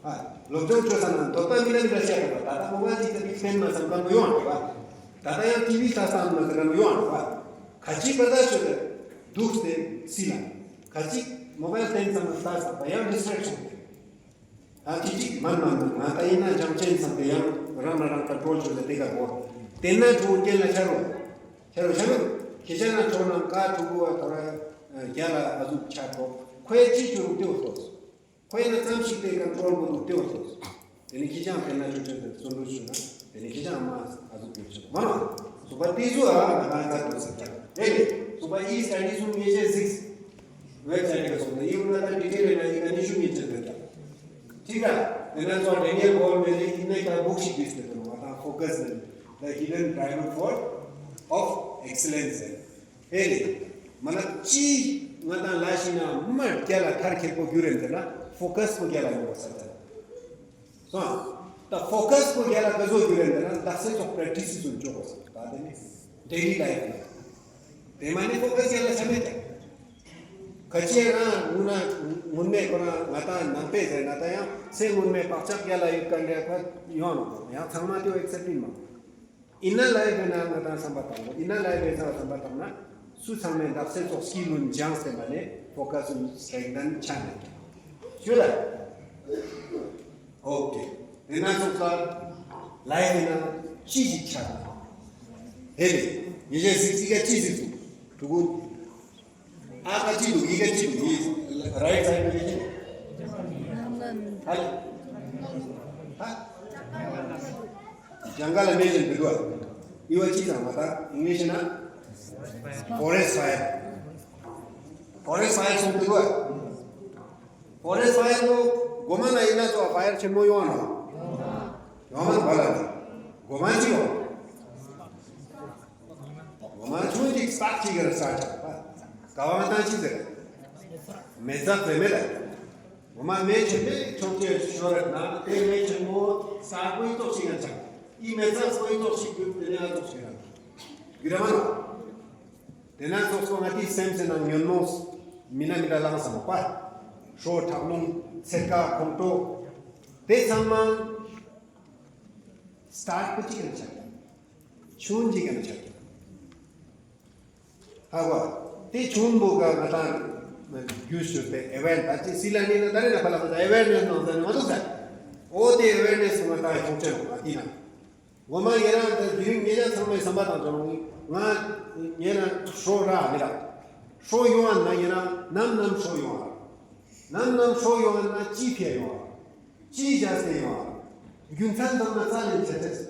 ཨ་སློབ་སྦྱོང་བྱོས་ས་ནང་འདོད་པ་མི་འདྲ་མི་འདྲ་བཤད་དགོས་པ། ད་ལྟ་མོ་བ་ཅིག་ཏུ་ཕན་མ་སང་གམ་ཡོང་བ་རེད་བ། ད་ལྟ་ཡང་ཊི་ཝི་ལྟ་སང་མ་སང་གམ་ཡོང་བ་རེད་བ། ག་ཅི་པ་ད་ཆོས་དེ་འདུག་སྟེ་སི་ལ་ག་ཅི་མོ་བ་ལ་བརྟེན་ཙམ་ལྟ་ས་པ་ཡང་ཌི་སི་ཊེག་ཤན་དེ། ད་ཅི་ཅིག་མན་མན་མན་ང་ད་ཡིན་ན་འཇང་ཅན་ཚང་དེ་ཡང་རང་ན་རང་ཀོན་ཊོལ་བྱོས་ལ་དེ་ག་གོ། དེ་ན་ཕྲུ་གུ་རྐྱེན་ལ་ཆ་རོ། ཆ་རོ་ཆ་རོ། ཁྱེད་ཅག་ན་ཁྲོ་ན་ཀ་ཕྲུ་གུ་བ་ཐོ་ར་རྒྱ་ལ་ཨ་ཟུག་ཆ་ཁོ། ཁོས་ཅི་ཅོ་རུ་ཏེ་བོ་ཏོ། ཁོས་ན་ཙམ་ཞིག་དེ་ཀོན་ཊོལ་མོ་དུ་ཏེ་བོ་ཏོ། དེ་ནི་ཁྱེད་ཅག་ཕན་ན་ཆོས་ཆོས་དེ་བརྩོན་འགྲུས་ཞུ་ན་དེ་ནི་ཁྱེད་ཅག་མ་ཨ་ཟུག་གྱུར་ཆོག་མ་ལ། སོ་པ་ཏི་ཟུ་ཨ་ང་ད་ད་དུ་ཟེར་ད། ཨེ་ལེ། སོ་པ་ཨི་སི་ཊ་ཌི་སུམ་ཉེ་ཆེ་གཟིགས། ཝེབ་སའིཊ་ག་སོང་ན་ཡིན་ན་ད་ཌི་ཊེལ་ན་ཡིན་ན་ཉི་ཤུ་ཉིན་ཅན་རེད་ད། ཐིག་ར། དེ་ན་ཚོ་ཌེ་ནི་ཡལ་གོལ་མེན་ནི་ཨིན་ནའི་ཀ་བུག་ཤིག་བིས་ཏེ་དོ་ང་དང་ཕོ་ཀ་སི་ནི་The Hidden Driver for of Excellence ཨེ་རེད། མ་ན་ཅི་ང་དང་ལ་ཤི་ན་མ་རྒྱ་ལ་ཐར་ཁེ་པོ་རྒྱུ་རེད་འདི་ན་ཕོ་ཀ་སི་པོ་རྒྱ་ལ་ཡོང་བ་ས་ད། སོང་། ད་ཕོ་ཀ་སི་པོ་རྒྱ་ལ་ག་ཚོད་རྒྱུ་རེད་འདི་ན་ད་སེ་ཚོགས་པའི་ཏྲི་སི་ཚོ་འཇོག་པ་ས་ད་དེ་ནི་ཌེ་ལི་ལའིཕ་ནི། དེ་མ་ནི་ཁོ་ཁ་ཤས་ལ་ཆ་མེད་ཀྱང་། ཁ་ཆེ་རང་ངུ་ན་ངུན་མེད་ཁོ་རང་ང་དང་ནང་པས་ཟེར་ན་ད་ཡང་སེ་ངུན་མེད་བག་ཆགས་རྒྱ་ལ་ཡོད་ཀ་འདྲ་ཁ་ཡོང་ནོ་ཡང་ཚང་མ་དེ་བས་ཚད་པིན་མ། ཨིན་ན་ལའི་བས་ན་ང་དང་བསམ་པ་བཏང་གོ་ཨིན་ན་ལའི་བས་ཚང་བསམ་པ་བཏང་ན་སུ་ཚང་མས་འདབ་སེ་ཚོགས་སྐྱིད་ལུན་སྦྱངས་ཟེར་མ་ནས་ཕོ་ཀ་སི་སེང་དན་ཆ་ནས་ཞུ་ལ། ཨོ་ཀེ། དེ་ན་ཚོགས་ལ་ལའི་བས་ན་ཅི་ཞིག་ཆགས་ན། ཧེ་ལེ། ཉེ་ཆར་གཟིགས་གཟིགས་ཀ་ཅི་གཟིགས་འདུག་ཕྲུ་གུ། ཨ་ཁ་ཅི་འདུག་ཡི་ག་ཅི་འདུག་ཡི་རའིཊ་སའིཌ་ནས་ཅི་འདུག་ཧ་ལེ། ཧ། ཇང་ག་ལ་མེ་ཅན་འདུག་བ། ཡི་བ་ཅི་ཙམ་མ་ད་ཨིང་ལིཤ་ན་ཕོ་རེ་སི་ཕ་ཡར། ཕོ་རེ་སི་ཕ་ཡར་སོང་འདུག་བ། ཕོ་རེ་སི་ཕ་ཡར་ལོ་གོ་མ་ན་ཡིན་ན་ཚོ་ཕ་ཡར་ཆེན་མོ་ཡོང་ནོ། ཡོང་མ་ན་བ་ལ་ནི་གོ་མ་ཅི་ཡོང་། འོ་མ་ཆུང་ཅིག་སྟག་ཅིག་གིས་ས་ཆགས་པ། ག་བ་ང་ཏང་ཅི་ཟེར། མེ་ཚབ་ཟེར་མེད་ལ། འོ་མ་མེ་ཆེན་མོ་ཆུང་ཅིག་ཤོར་ན་དེ་མེ་ཆེན་མོ་ས་ཀོའི་ཏོག་ཅིག་ཡང་ཆགས། ཨི་མེ་ཚབ་ཀོའི་ཏོག་ཅིག་གྱུར་དེ་ནས་ཨ་ཏོག་ཅིག་ར། གི་ར་མ་ལ། དེ་ན་ཚོགས་སོ་ང་དེའི་སེམས་སེ་ནང་ཉོན་མོངས་མི་ན་མི་ད་ལངས་སམ་པ། ཧྲོ་ཁྲག་རླུང་ཚེར་ཀ་ཁོང་ཁྲོ། དེ་ཚང་མ་སྟར་པོ་ཅིག་ཡང་ཆགས། ཆུང་ཅིག་ཡང་ཆགས། ཧ་གོ། དེ་ཆུང་པོ་ག་ང་ཏང་རྒྱུས་ཞུ་སྟེ་ཨེ་ཝེར་ད་ཅི་སི་ལ་ནི་ན་ད་རེ་ན་ཕ་ལ་ཁོ་ད་ཨེ་ཝེར་ནེ་སི་ནང་ས་ནི་མ་ཐུག་ས། ཨོ་དེ་ཨེ་ཝེར་ནེ་སི་ང་ཏང་ཡོང་ཆེན་ང་དེ་ན། ངོ་མ་ཡེ་རང་ད་དེ་རིང་ཉེ་ཆར་ཚང་མའི་བསམ་པ་དང་ཅོང་ང་ཉེ་རང་ཧྲོ་ར་མི་ར། ཧྲོ་ཡོང་བ་ན་ཡེ་རང་ནམ་ནམ་ཧྲོ་ཡོང་བ། ནམ་ནམ་ཧྲོ་ཡོང་བ་ན་ཅི་ཕེ་ཡོང་བ། ཅིའི་བྱ་སེ་ཡོང་། རྒྱུ་མཚན་དང་ན་རྩ་ལེན་བྱ་ཆེས། རྩ་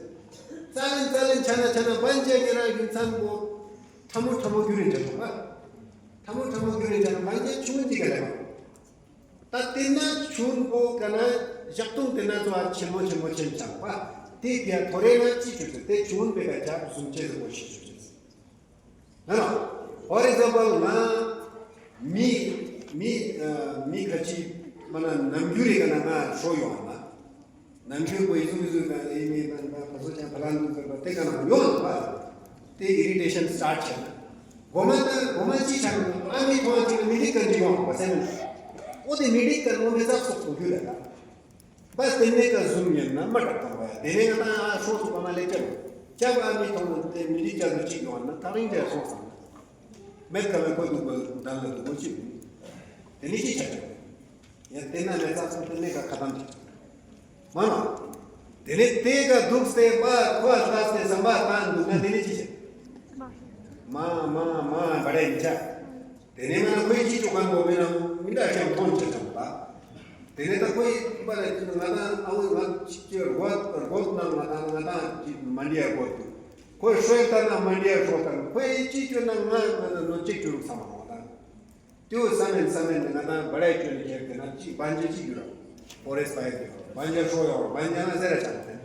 ལེན་རྩ་ལེན་བྱ་ན་བྱ་ན་བན་ཅན་ཉེ་རང་རྒྱུ་མཚན་པོ། ཕྲ་མོ་ཕྲ་མོ་རྒྱུ་རེན་བྱ་ཆོག་པ། ཕྲ་མོ་ཕྲ་མོ་རྒྱུ་རེན་བྱ་ན་བན་ཅན་ཆུང་ངུ་ཅིག་ག་ལེ་མ། ད་དེ་ན་ཆུང་པོ་ག་ན་ཞག་དུང་དེ་ན་ཚོ་ཆེན་མོ་ཆེན་མོ་ཆེན་ཆགས་པ། དེ་ག་ཐོ་རེ་ན་ཅི་ཆུ་ཚོད་དེ་ཆུང་པེ་ག་ཇག་བཟུང་ཆེ་ཟེར་བོ་ཤི་ཆུ་ཚོད། ཧ་ལོ། For example ང་མི་མི་ཨ་མི་ཁ་ཅིག་མ་ན་ནམ་རྒྱུན་རེ་ག་ན་ང་ཧྲོ་ཡོང་ན། ནམ་རྒྱུན་པོ་ཡི་ཟུག་ཡི་ཟུག་ན་ཨེ་མི་མ་ན་ཕ་སོ་ཅང་ཕ་ལ་འདུག་ཟེར་བ་དེ་ག་ན་ཡོང་བ། དེ་ཨི་རི་ཊེ་ཤན་སི་ཊར་ཊི་བྱས་ན། གོ་མ་ད་གོ་མ་ཅི་ཆགས་ན་ཨ་མི་ཐོང་ཅིག་མི་རིགས་ག་འདྲི་ཡོང་བ་སེམས་ན། ཨོ་དེ་མི་རིགས་ག་ནོ་མེ་ཙག་སོགས་སོ་རྒྱུ་རེད་ད། པ་དེ་ནས་ཀ་བཟུང་ཡིན་ན་མ་དྲག་གཏོང་བ་ཡ། དེ་ནས་ང་ད་ཨ་ཤོག་ཐུག་པ་མ་ལས་ཀྱང་། ཅག་ཨ་མི་ཐོང་ནས་དེ་མི་རིགས་ཅག་ཏུ་གཅིག་ཡོང་ན་ཐག་རིང་ཅག་སོང་ཙང་། མེད་ཀ་མེད་ཁོ་འདུག་པ་འདང་ལ་འདུག་པ་གཅིག་ཡིན། དེ་ནས་ཅི་བྱ་ཆོག་ཡ་དེ་ན་ལས་ཙག་ཙག་དེ་ནས་ཀ་ཁ་ཏམ་ཅིག་མ་ན། དེ་ནས་དེ་ཀ་འདུག་སྟེ་པ་ཁོ་ལྟ་སྟེ་ཟམ་པ་ལྟ་འདུག་ན་དེ་ནས་ཅི་བྱེད། མ་མ་མ་བ་རེ་མི་ཆ། དེ་ནས་ང་ཁོའི་ཅི་ཅོ་གང་གོ་མེད་ན་མི་འདྲ་ཞིག་མཐོང་ཆ་ཆོག་པ། དེ་ནས་ད་ཁོའི་པ་ལ་ང་དང་ཨ་བོ་ང་ཅི་ཅོ་རྒོད་རྒོད་ན་ང་དང་ང་དང་ཅི་མ་འདྲ་རྒོད་དུ། ཁོའི་ཧྲོལ་ལྟ་ན་མ་འདྲ་ཧྲོལ་དང་ཁོའི་ཅི་ཅོ་ན་ང་ང་ནོ་ཅིག་ཅོ་རུག་ས་མ་ང་དང་། ཏེའུ་ས་མེན་ས་མེན་ང་དང་བ་རེ་ཅོ་ནི་ཁྱེར་དེ་ན་ཅི་བན་ཇེ་ཅི་ཡོད་ར། ཧོ་རེ་སི་པའི་ཡོད་ར། བན་ཇེ་ཧྲོ་ཡོད་ར། བན་ཇེ་ན་ཟེར་ར་ཆ་དེ།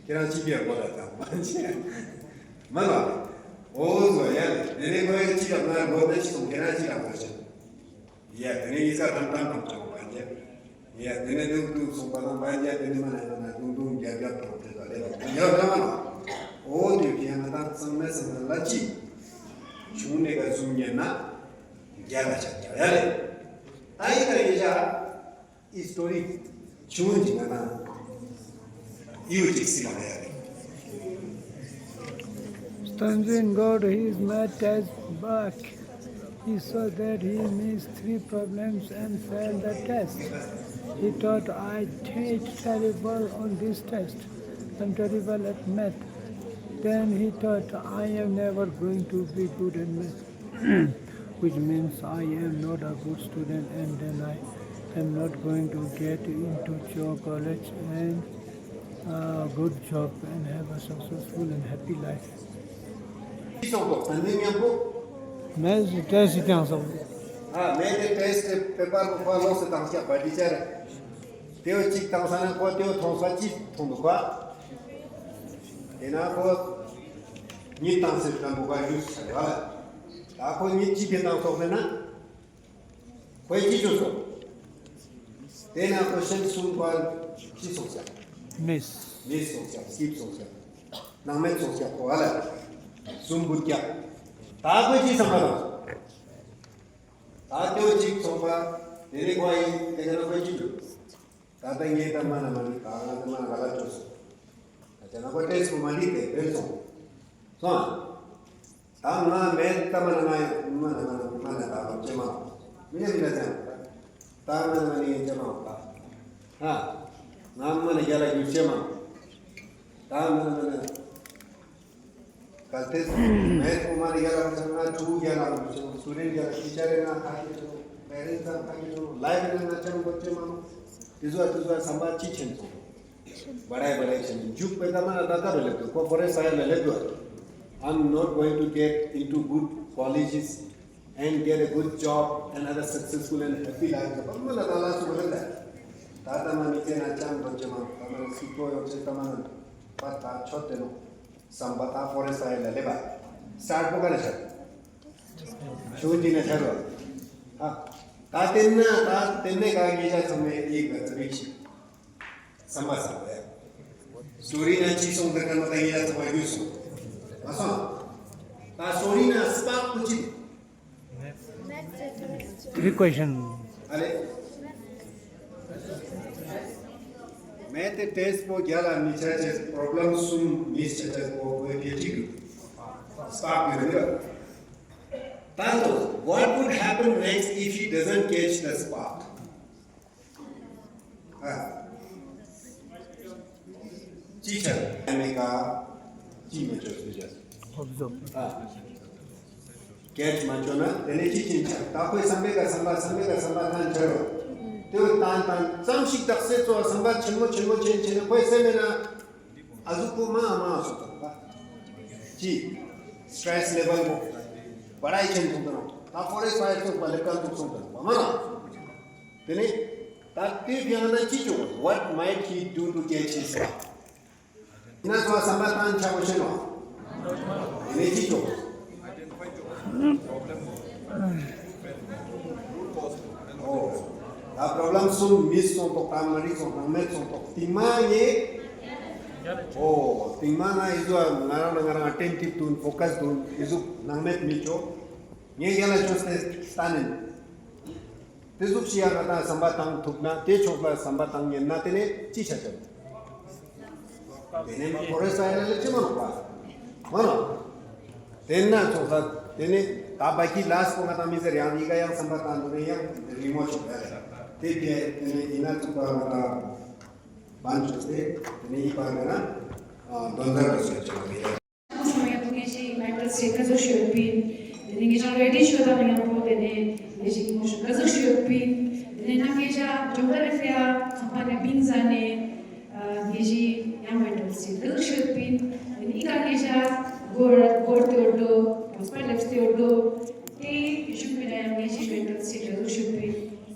ཁྱེད་རང་ཅི་བྱེད་དགོས་ལ་དང་བན་ཇེ། མ་ལ། འོ་ཟོ་ཡ་ལེ། དེ་ནས་ཁོ་ཡ་ཅི་ར་ང་རྒོད་ན་ཅི་སོང་ཁྱེད་རང་ཅི་ར་ཁོ་ཆེ། ཡ་དེ་ནས་ཡི་ས་ཐམ་ཐམ་ཐམ་ཆོག་བན་ཇེ། ཡ་དེ་ནས་ཏེའུ་ཏེའུ་སོང་པ་དང་བན་ཇེ་དེ་ནས་མ་ན་ཡ་ན་དུང་དུང་རྒྱབ་རྒྱབ་དང་དེ་ཚོ་ལེ་ཡ་ད་མ་ལ། འོ་དེ་ཁྱེད་ང་དང་ཚང་མས་སེམས་ལ་ཅི། ཆུང་ནས་ག་ཟུམ་ཉན་ན། རྒྱ་ལ་ཆ་རྒྱ་ཡ་རེད། ད་ཡིན་ན་ཡིན་ཆ། ཨི་སི་ཊོ་རི་ཆུང་ངུ་ཅིག་ང་ན་ཡིའུ་ཅིག་སི་མ་རེད་ཡ་རེད། Stanzin got his math test back. He saw that he missed three problems and failed the test. He thought, "I did terrible on this test. I'm terrible at math." Then he thought, "I am never going to be good at math." Which means I am not a good student and then I am not going to get into your college and a good job and have a successful and happy life. ཅི་སོང་དོ་ད་ནི་མཉམ་པོ། མེད་ཏེ་ཊེ་སི་ཊི་ཀྱང་སོང་། ཨ་མེད་ཏེ་ཊེ་སི་ཊི་པེ་པར་པོ་ཁོ་ལོགས་སུ་བཏང་ཤག་པ་ཊི་ཅར། དེའོ་གཅིག་བཏང་ས་ན་ཁོ་དེའོ་མཐོང་ས་ཅི་མཐོང་འདུག་ག་དེ་ན་ཁོ་གཉིད་བཏང་ཟེར་དང་པོ་ག་ཞུས་ཟེར་བ་ལ། ད་ཁོ་གཉིད་ཅི་ཕན་བཏང་སོགས་ཟེར་ན། ཁོས་ཅི་བྱུང་སོང་། དེ་ན་ཁོ་ཤན་གསུམ་པར་ཅི་སོང་ཟེར། མིས། མིས་སོང་ཟེར་སྐིབ་སོང་ཟེར། སྣང་མེད་སོང་ཟེར་ཁོ་བ་ལ། གསུམ་བུ་རྒྱག་ད་ཁོས་ཅི་བསམ་པ་དང་། ད་ལྟོས་གཅིག་ཚོགས་པ་དེ་རིང་ཁོ་ཡིན་དེ་ག་ན་ཁོས་ཅི་བྱུང་། ད་ལྟ་ངས་ད་མ་ན་མ་ནི་ད་ང་ད་མ་ན་ག་ལ་བཅོས་སོང་། ད་ཅ་ན་ཁོ་ཏྲེས་པོ་མ་འགྲིག་སྟེ་བེར་སོང་། སོང་ཨ། ད་ང་མེད་ད་མ་ན་ང་ཡང་མ་ན་མ་ན་མ་ན་ད་ལོ་ཅེ་མ་མི་ནེ་མི་ན་ཅང་ད་མ་ན་མ་ནི་ཡང་ཅེ་མ་ད་ཧ་ང་མ་ན་རྒྱ་ལ་རྒྱུ་ཅེ་མ་ད་མ་ན་མ་ན། གལ་ཏེ་མེད་ཁོ་མ་རེ་ཡ་ལ་ང་ཆུ་ཡ་ལ་ང་ཆུ་སུ་རེ་ཡ་ལ་ཤི་ཆ་རེ་ང་ཁ་ཁི་ཆུ་པེ་རེན་ས་ཁ་ཁི་ཆུ་ལའི་ཕི་ན་ང་ཅང་གོ་ཅེ་མ་ནོ། དེ་ཚོ་དེ་ཚོ་བསམ་པ་ཅི་ཆེན་སོང་། བ་རེ་བ་རེ་ཆེན་མཇུག་པེ་ད་མ་ན་ད་ད་རེ་ལེབ་དུ་ཁོ་ཁོ་རེ་ས་ཡ་ལ་ལེབ་དུ། I'm not going to get into good colleges and get a good job and have a successful and happy life. ད་མ་ན་ད་ལ་སུ་གོ་ལེབ་ད། ད་ད་མ་ནི་ཅེ་ན་ཅང་གོ་ཅེ་མ་ད་མ་ན་སི་ཀོ་ཡོ་ཅེ་ད་མ་ན་པ་ད་ཆོད་དེ་ནོ། བསམ་པ་དང་ཕོ་རེ་སི་ལ་ལེ་བ། སྟར་པོ་ག་ལ་ཤར། ཆུང་ཅིག་ན་ཤར་བ། ཧ། ད་དེ་ན་ད་དེ་ནས་ག་ངེད་ཅག་ཚང་མས་ཡིག་ག་ཚ་བིག་ཤིག་བསམ་པ་བསམ་པ་ཡ། སོ་རི་ན་ཅི་སོང་ད་ག་ན་ད་ངེད་ཅག་ཚང་མ་རྒྱུས་སོང་། མ་སོང་། ད་སོ་རི་ན་སི་པག་ཀུ་ཅི། Three question. ཨ་ལེ། མེད་ཏེ་ཏེས་པོ་རྒྱ་ལ་མི་ཆ་ཅེས་པོ་རོབ་ལེམ་གསུམ་མི་ཆ་ཅེས་པོ་བོད་ཀྱི་ཅིག་སྤག་གི་རེད། ད་ལྟོ། What would happen next if he doesn't catch the spark? ཨ། ཅི་ཆ་ཨ་མི་ཀ་ཅི་མི་ཆོག་ཅི་ཆ་ཨ། སྐད་ཆ་མ་བྱུང་ན་དེ་ནས་ཅི་ཕྱིན་ཆད་ད་ཁོའི་བསམ་པའི་ཁ་བསམ་པ་བསམ་པའི་ཁ་བསམ་པ་ཐང་ཆད་རོ། དེ་བས་ཏང་ཏང་ཙམ་ཞིག་དག་སེ་ཚོ་བསམ་པ་ཆེན་མོ་ཆེན་མོ་ཆེན་ཆེན་ཁོའི་སེམས་མེད་ན་ཨ་ཟུག་པོ་མ་མ་སོ་ཐང་པ། ཅི། སི་ཊེ་རེ་སི་ལེ་བལ་པོ་བ་རའི་ཆེན་ཐུང་དང་ད་ཕོ་རེ་སི་ཕ་ཡར་ཚོགས་པ་ལེབ་ཀ་ཐུག་སོང་དང་པ་མ་ན། དེ་ནས་ད་དེ་ཕྱིན་ན་ཅི་བྱུང་། What might he do to catch his spark? ན་ཚོ་བསམ་པ་བཏང་ཆ་བོ་ཤེས་ནོ། ནས་ཅི་ཆོག་ཨོ། ད་པོ་རོབ་ལེམ་གསུམ་མི་སོང་ཏོག་ད་མ་རིག་སོང་སྣང་མེད་སོང་ཏོག་སྟིང་མ་ངེ། ཨོ། སྟིང་མ་ང་ཡི་ཟོ་ང་རང་ང་རང་ཨ་ཊེན་ཊིབ་དུ་ཕོ་ཀ་སི་དུ་ཡི་ཟུག་སྣང་མེད་མི་ཆོག་ངས་ཡ་ལ་ཆོས་ཏེ་ལྟ་ནས། དེ་ཟུག་ཤི་ཡ་ང་དང་བསམ་པ་བཏང་ཐུབ་ན་དེ་ཕྱོགས་ལ་བསམ་པ་བཏང་ཉན་ན་དེ་ནས་ཅི་བྱ་ཆོག་དེ་ནས་མ་ཁོ་རེ་ས་ཡ་ན་ལེ་ཅི་མ་རོགས་པ། མ་རོགས། དེ་ན་ཚོགས་ས་དེ་ནས་ད་བ་ཀི་ལ་སི་པོ་ང་དང་མི་ཟེར་ཡང་ཡི་ག་ཡང་བསམ་པ་བཏང་འདུག་ནས་ཡང་རི་མོ་ཆོག་ཡ་རེད། དེ་དེ་དེ་ནས་ཡིན་ན་ཚོགས་པ་ང་དང་བན་ཆོག་སྟེ་དེ་ནས་ཡི་པ་ང་ན་འདོན་ཟ་རེ་ཟེར་ཆོག་ཡ། ང་ཚོ་ཡང་ངེད་ཀྱི་མེན་ཊལ་སི་ཊེཊ་ག་ཟུག་ཞིག་ཡོད་པིན། དེ་ནས་ངེད་ཅག་རེ་ཌི་ཤོ་དང་མཉམ་པོ་དེ་ནས་ངེད་ཀྱི་ཨི་མོ་ཤོན་ག་ཟུག་ཞིག་ཡོད་པིན། དེ་ནས་ནམ་ངེད་ཅག་ཇོ་ཀ་ར་ཕི་ཡ་ཁམས་པ་ནས་བིང་ཟ་ནས་ངེད་ཀྱི་ཡང་མེན་ཊལ་སི་ཊེཊ་ག་ཟུག་ཞིག་ཡོད་པིན། དེ་ནས་ཨི་ཀ་ངེད་ཅག་སྒོར་སྒོར་ཏེ་ཡོད་དོ། གོས་པ་ལེབས་ཏེ་ཡོད་དོ། དེ་གཞུང་པའི་ན་ཡང་ངེད་ཀྱི་མེན་ཊལ་སི་ཊེཊ་ག་ཟུག་ཞིག་ཡོད་པིན།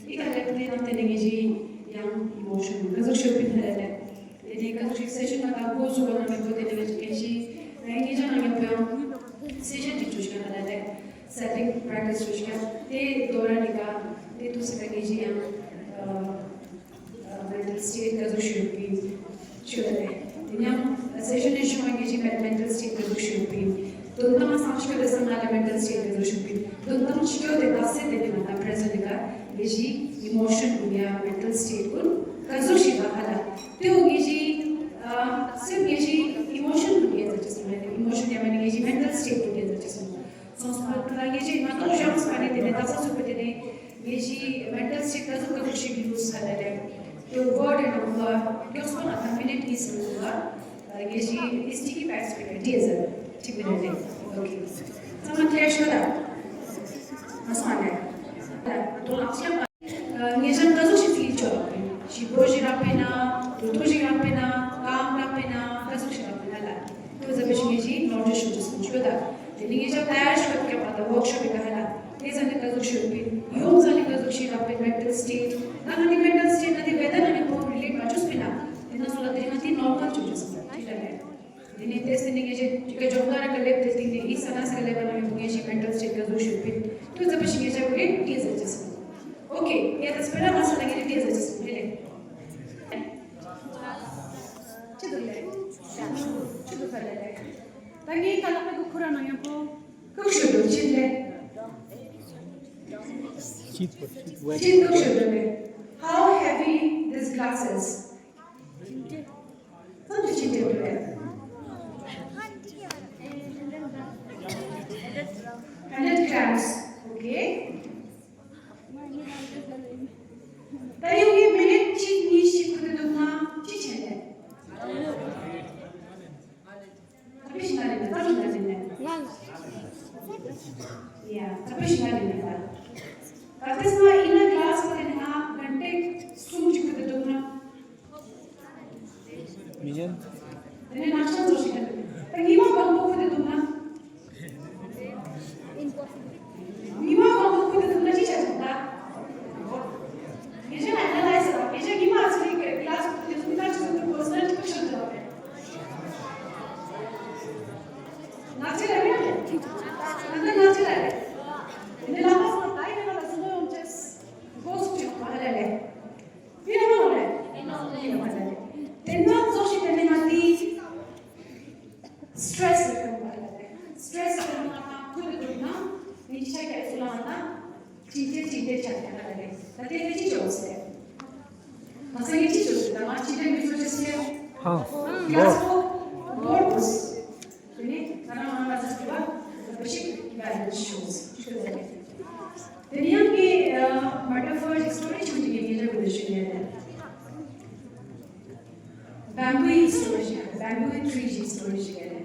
ཨི་ཀ་ལེབས་ཏེ་ནང་དེ་ནས་ངེད་ཀྱི་ཡང་ཨི་མོ་ཤོན་ག་ཟུག་ཞིག་ཡོད་པིན་ཧ་ལ་ལེ། དེ་ནས་ག་ཚོད་ཅིག་སེ་ཤན་ནང་ལ་འགོ་བཙུགས་པ་ནང་ནས་འགོ་དེ་ནས་ངེད་ཀྱི་ངེད་ཀྱི་ང་ངེད་ཅག་ནང་ཡང་བོད་ཡང་སེ་ཤན་ཅིག་བཅུ་ཞིག་ལ་ལ་ལས་སེ་ཊིང་པྲེག་ཊི་སི་བཅུ་ཞིག་དེ་དོ་ར་ནི་ག་དེ་ཐུགས་སེ་ག་ངེད་ཀྱི་ཡང་མེན་ཊལ་སི་ཊེཊ་ག་ཚོད་ཞུ་བའི་ཞུ་བ་རེད། དེ་ཡང་སེ་ཤན་ནས་བྱུང་བ་ངེད་ཀྱི་མེན་ཊལ་སི་ཊེཊ་ག་ཚོད་ཞུ་བའི་དོན་དང་སང་ཤོས་དེ་སང་ང་ལ་མེན་ཊལ་སི་ཊེཊ་ག་ཚོད་ཞུ་བའི་དོན་དང་ཕྱི་ཤོས་དེ་ད་སེ་དེ་ནི་ང་དང་པྲེ་ཛེན་ཊི་ག་ངེད་ཀྱི་ཨི་མོ་ཤོན་ཀུན་ཡང་མེན་ཊལ་སི་ཊེཊ་ཀུན་ག་ཚོད་ཞིག་ལ་ཧ་ལ། དེ་འོ་ངེད་ཀྱི་ཨ་སེམས་ངེད་ཀྱི་ཨི་མོ་ཤོན་ཀུན་ཡང་ཟེར་གྱི་སོང་། ཨི་མོ་ཤོན་ཡང་མ་ནི་ངེད་ཀྱི་མེན་ཊལ་སི་ཊེཊ་ཀུན་ཡང་ཟེར་གྱི་སོང་། སོང་སོང་ད་ངེད་ཀྱི་ང་ཏོག་གཞོན་སོང་ནས་དེ་ནས་ད་ས་སུ་པ་དེ་ནས་ངེད་ཀྱི་མེན་ཊལ་སི་ཊེཊ་ག་ཚོད་ག་ཚོད་ཞིག་ལུས་ས་ལ་ལས་དེ་ཝར་ཌི་ནང་ལ་མགྱོགས་པོ་ང་ད་མི་ནིཊ་གཉིས་སུ་ལུས་ལ་ངེད་ཀྱི་ཨིས་ཊི་ཀི་པེག་སི་པེ་ཀ་ཌི་ཟེར་ཐིག་མི་ནིཊ་ལས་ཨོ་ཁེ། ཚང་མ་ཀི་ལི་ཡར་ཤོད་ད། ང་སོང་ནས་ད་དོ་ལག་ཆ་ངེད་ཅག་ག་ཚོད་ཞིག་ཅིག་ཆོག་ཞིག་སྒོར་ཞིག་རག་པས་ན། རུ་ཐོག་ཞིག་རག་པས་ན། ཀམ་རག་པས་ན། ག་ཚོད་ཞིག་རག་པས་ན་ལ། ཁོས་ཟ་པའི་ཞིག་ངེད་ཀྱིས་ནོར་འཁྲུལ་ཞུ་རྒྱུ་སོང་ཆོད་ད། དེ་ནི་ངེད་ཅག་ད་ཡར་ཤོད་ཀྱག་པ་ད་ཝོག་ཤོབ་པའི་ག་ཧ་ལ། དེ་ཟ་ནི་ག་ཚོད་ཞིག་ཡོད་པས། ཡོང་ཟ་ནི་ག་ཚོད་ཞིག་རག་པས། མེན་ཊལ་སི་ཊེཊ་ད་ང་ནི་མེན་ཊལ་སི་ཊེཊ་ད་དེ་བེ་ད་ན་ནི་ཁོང་རི་ལེཊ་མ་བཅུག་པས་ན། དེ་ན་སོ་ལ་དེ་ང་དེ་ནོར་མལ་བཅུག་རྒྱུ་སོང་ད་ཁྲིད་ད་ལས། དེ་ནས་དེ་སེ་ནས་ངེད་ཅག་ཅིག་ག་ཇོག་ལ་ར་ག་ལེབ་དེ་སྟེང་ནས་ཨི་ས་ན་ས་ག་ལེབ་ལ་ཡོང་ངེད་ཀྱི་མེན་ཊལ་སི་ཊེཊ་ག་ཚོད་ཞིག་པིན། དུས་ཚོད་པ་ཞིག་ངེད་ཅག་གི་ཏེ་ཟེར་ཅི་སོང་། ཨོ་ཁེ། ཡ་ད་སྤེ་ར་མ་ས་ལ་ངེད་ཏེ་ཟེར་ཅི་སོང་། ཧེ་ལེ། ཅི་འདུག་ལེ། ཅི་འདུག་ས་ལེ་ལེ། ད་ངས་ད་ལ་ཁ་གི་ཁུ་ར་ནང་ཡང་པོ། ཁུག་ཤུ་འདུག་ཅི་ལེ། ཅི་འདུག་ཤུ་འདུག་ལེ། How heavy these glasses? How much is it? Hundred grams. Okay. ད་ཡོང་གི་མི་ནིཊ་གཅིག་གཉིས་ཤིག་ཁུར་དུ་འདུག་ན་ཅི་བྱེད་ནས། ད་པི་ཤི་ན་ལེ་ན་ད་ཤི་ན་ལེ་ན། ཡ་ད་པི་ཤི་ན་ལེ་ན་ད། ད་ལྟ་ས་ཨིན་ན་ག་ལ་སི་ཁུར་དུ་ན་གན་ཏེ་སུམ་ཅིག་ཁུར་དུ་འདུག་ན། མི་ཉན། དེ་ནས་ནག་ཆ་ཚོ་ཞིག་ག་ད་ཉི་མ་གང་པོ་ཁུར་དུ་འདུག་ན། ཉི་མ་གང་པོ་ཁུར་དུ་འདུག་ན་ཅི་བྱ་ཆོག་ད། ངེད་ཅག་ཨ་ན་ལའི་སི་ལ་ངེད་ཅག་ཉི་མ་ཨ་ཚི་ལི་ཀི་ལ་སི་ཁུར་དུ་འདུག་ན་ཅི་ཟེར་དུ་པར་སི་ནལ་ཁུར་ཤུ་འདུག་ནག་ཆ་ལ་ཡོད་རེད། ད་ལྟ་ནག་ཆ་ལ་རེད། དེ་ནས་ལག་པ་སོང་ད་ཡིན་ན་ལ་སུ་མོ་ཡོང་ཅེས་གོ་སུ་ཅིག་གོ་ཧ་ལ་ལས། དེ་ནང་ལོགས་ལས། དེ་ནང་ལོགས་ལས། དེ་ནང་ཚོགས་ཤིག་དེ་ནས་ང་དེའི་སི་ཊེ་རེ་སི་རེ་ཁོང་བ་ལ་ལས། སི་ཊེ་རེ་སི་རེ་ཁོང་བ་ན་ཁོ་དེ་དུས་ན་ནི་ཆ་རྒྱ་སུ་ལ་ན་ཅི་འདྲ་ཅི་འདྲ་ཆ་རྒྱ་ལ་ལས། ད་དེ་ནས་ཅི་བྱོས་ཟེར། ང་ཚ་ངས་ཅི་བྱོས་ཟེར་ད་ང་ཅི་འདྲ་མི་བཟོ་ཅི་ཟེར། ཧ། ཡ་སོ་བོར་བུ་སི། དེ་ནས་ང་རང་ང་ལ་ཟེར་བ་བ་ཞིག་གི་བ་ལ་ཤོ་ཤོ་ཟེར། དེ་ནས་ཡང་གི་མ་ཊ་ཕོར་ཞིག་སི་ཊོ་རི་ཆུང་ཆུང་གི་ངེད་ལ་བུད་ཤོད་ཡ་ལ། བེམ་བུའི་སི་ཊོ་རི་ཞིག་བེམ་བུའི་ཊི་རི་ཞིག་སི་ཊོ་རི་ཞིག་ཡ་ལ།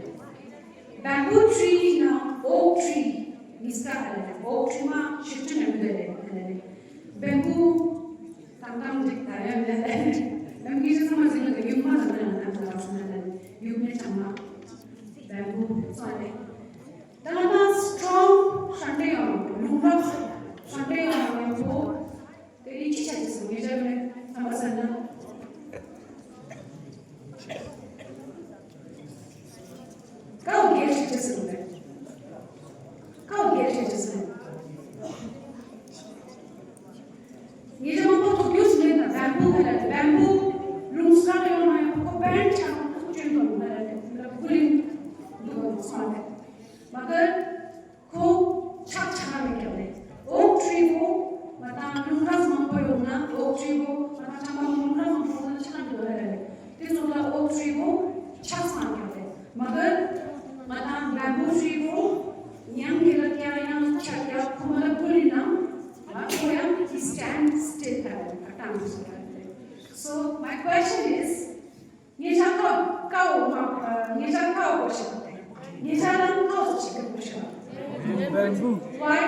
བེམ་བུ་ཊི་རི་ན་ཨོག་ཊི་རི་ནི་སྐ་ཧ་ལ་ལ་ཨོག་ཊི་རི་མ་ཤིག་ཅུང་ན་མི་འདུག་ལ་ཧ་ལ་ལ། བེམ་བུ་དང་དང་ཅིག་ད་ཡང་ལ་ལ་ལ་མི་ཞིག་ཚང་མ་ཟིན་ལ་ཡུམ་མ་དང་ན་ན་ན་ན་ཡུམ་མེ་ཚང་མ་བེམ་བུ་སོང་ལེ། ད་ང་ད་སི་ཊོང་ཤན་ཏེ་ཡོང་ལུང་ར་ཤན་ཏེ་ཡོང་ཡོང་པོ། དེ་ནི་ཅི་བྱ་ཅི་སོང་ངེད་ཅག་ནི་ཚང་མ་ཟ་ན། ཀའོ་གེ་ཅི་ཅི་སོང་ལེ། ཀའོ་གེ་ཅི་ཅི་སོང་། ངེད་ཅག་མང་པོ་ཐོག་རྒྱུས་མེད་ན་བེམ་བུ་ཁ་ལ་བེམ་བུ་ལུང་སྐར་ཡོང་མ་ཡོང་ཁོ་བན་ཆང་ཁོ་ཅོན་དོ་མ་ལ་ལེ་ཁོ་ལིང་འདུག་སོང་ལེ། tree བོ་ཆགས་སོང་ཡོད་རེད། མ་གི་ང་དང་bamboo tree བོ་ཡང་གི་ལ་ཀྱང་ཡང་ཆགས་ཀྱང་ཁོ་མ་ལ་ཀུ་རི་ནང་ང་ཁོ་ཡང་he stand still ད་རེད། ཨ་ཏང་སུ་ད་རེད། So my question is, ཉེ་ཆར་ཀའོ་ཀའོ་མ་ཉེ་ཆར་ཀའོ་གོ་ཤི་ཏེ་ཉེ་ཆར་ལ་ཀའོ་ཅི་གི་གོ་ཤི། Bamboo. Why?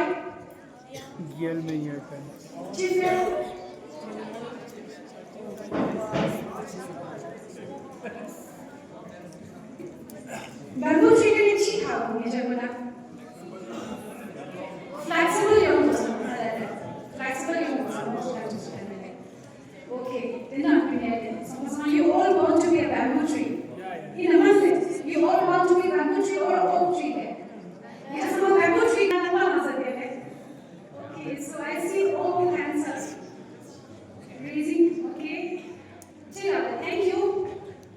རྒྱལ་མེ་ཡོད་པས། ཅི་ཟེར། Bamboo tree གི་ནི་ཅི་ཧ་གོ་ངེས་ཅན་པོ་ན། Flexible ཡོང་དགོས་སམ། Flexible ཡོང་དགོས་སམ། Okay, དེ་ན་ཁྱོད་ནས་དེ་སོང་སོང་you all want to be a bamboo tree. In a month, you all want to be bamboo tree or oak tree there. Yes, no bamboo tree ན་ལ་མ་ལ་ཟེར་དེ་རེད། Okay, so I see all hands are raising. Okay. ཅི་ལ་thank you.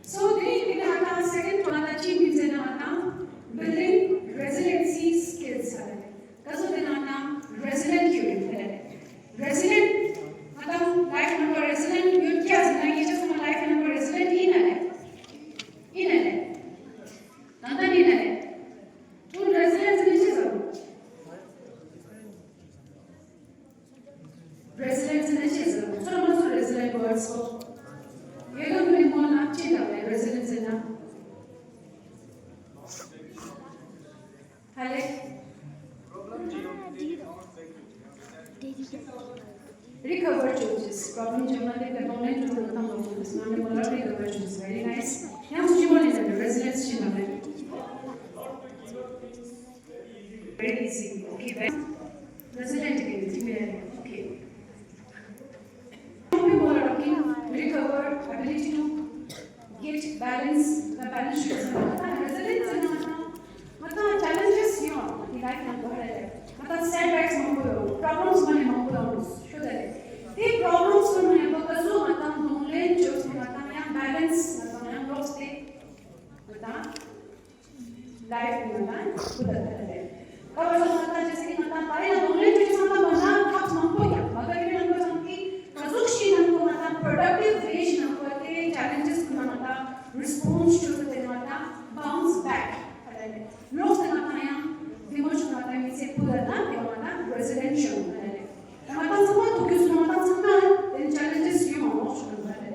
So དེ་རིང་དེ་ནི་ང་དང་second one ལ་ཅི་མིན་ཟེར་ན་ང་དང་building resiliency skills ལ་རེད། ག་ཚོད་དེ་ན་ང་དང་resilient ཡོད་རེད། Resilient ང་དང་life ནང་resilient ཡོད་ཀྱི་ཟེར་ན་ངེད་ཅག་ཚང་མ་life ནང་resilient ཡིན་ན་རེད། ཡིན་ན་རེད། ད་ལྟ་ཡིན་ན་རེད། ཁྱོད་resilience ནི་ཅི་ཟེར་རོ། Resilience ནི་ཅི་ཟེར་རོ། ཚོར་མ་ཚོར་resilient words ཧོ། ཡོད་དོ་མི་མོ་ན་ཅི་ལབ་ནས་resilience ཟེར་ན། ཧ་ལེ། Recover བྱུང་ཅིས་problem བྱུང་ན་དེ་ག་གདོང་ལེན་བྱུང་ན་ཐང་ལོག་ཅིས་ང་ནི་མོ་ལ་recover བྱུང་ཅིས། Very nice. ཡང་སུ་ཞིག་མོ་ནི་ན་resilience ཞིག་ན་མེད། Very easy. Okay, very resilient again. Okay. Recover, ability to get balance, the balance should be. Resilience ང་དང་challenges ཡོང་། ང་དང་life ནང་གོ་རེད། ང་དང་setbacks མང་པོ་ཡོང་། problems མ་ནི་མང་པོ་ཡོང་། ཤོད་དེ་རེད། དེ་problems མ་ནི་གོ་ག་ཚོད་ང་དང་གདོང་ལེན་བྱོས་ང་དང་ཡང་balance ང་དང་ཡང་ལོག་སྟེ་ང་དང་life ནང་ལ་ཁུ་ད་ད་རེད། ཀ་བ་ལ་ང་དང་ཅི་སི་ང་དང་པ་ཡ་གདོང་ལེན་བྱོས་ང་དང་མ་ན་ཐབས་མང་པོ་ཡང་མ་ག་ཡོད་ནང་གོ་ཚང་གི་ག་ཚོད་ཤི་ནང་གོ་ང་དང་productive way ཤི་ནང་གོ་དེ་challenges ཁུ་ན་ང་དང་response བྱོས་དེ་ང་དང་bounce back ལོག་སྟེ་ང་དང་ཡང་བདེ་མོ་བྱུང་ང་དང་མི་ཚེ་ཕུད་ན་དེ་ང་དང་resilient བྱུང་ང་དང་ང་དང་ཚང་མ་དུ་གུ་སུ་ང་དང་ཚང་མ་དེ་challenges ཡོང་ང་ལོག་བྱུང་ང་དང་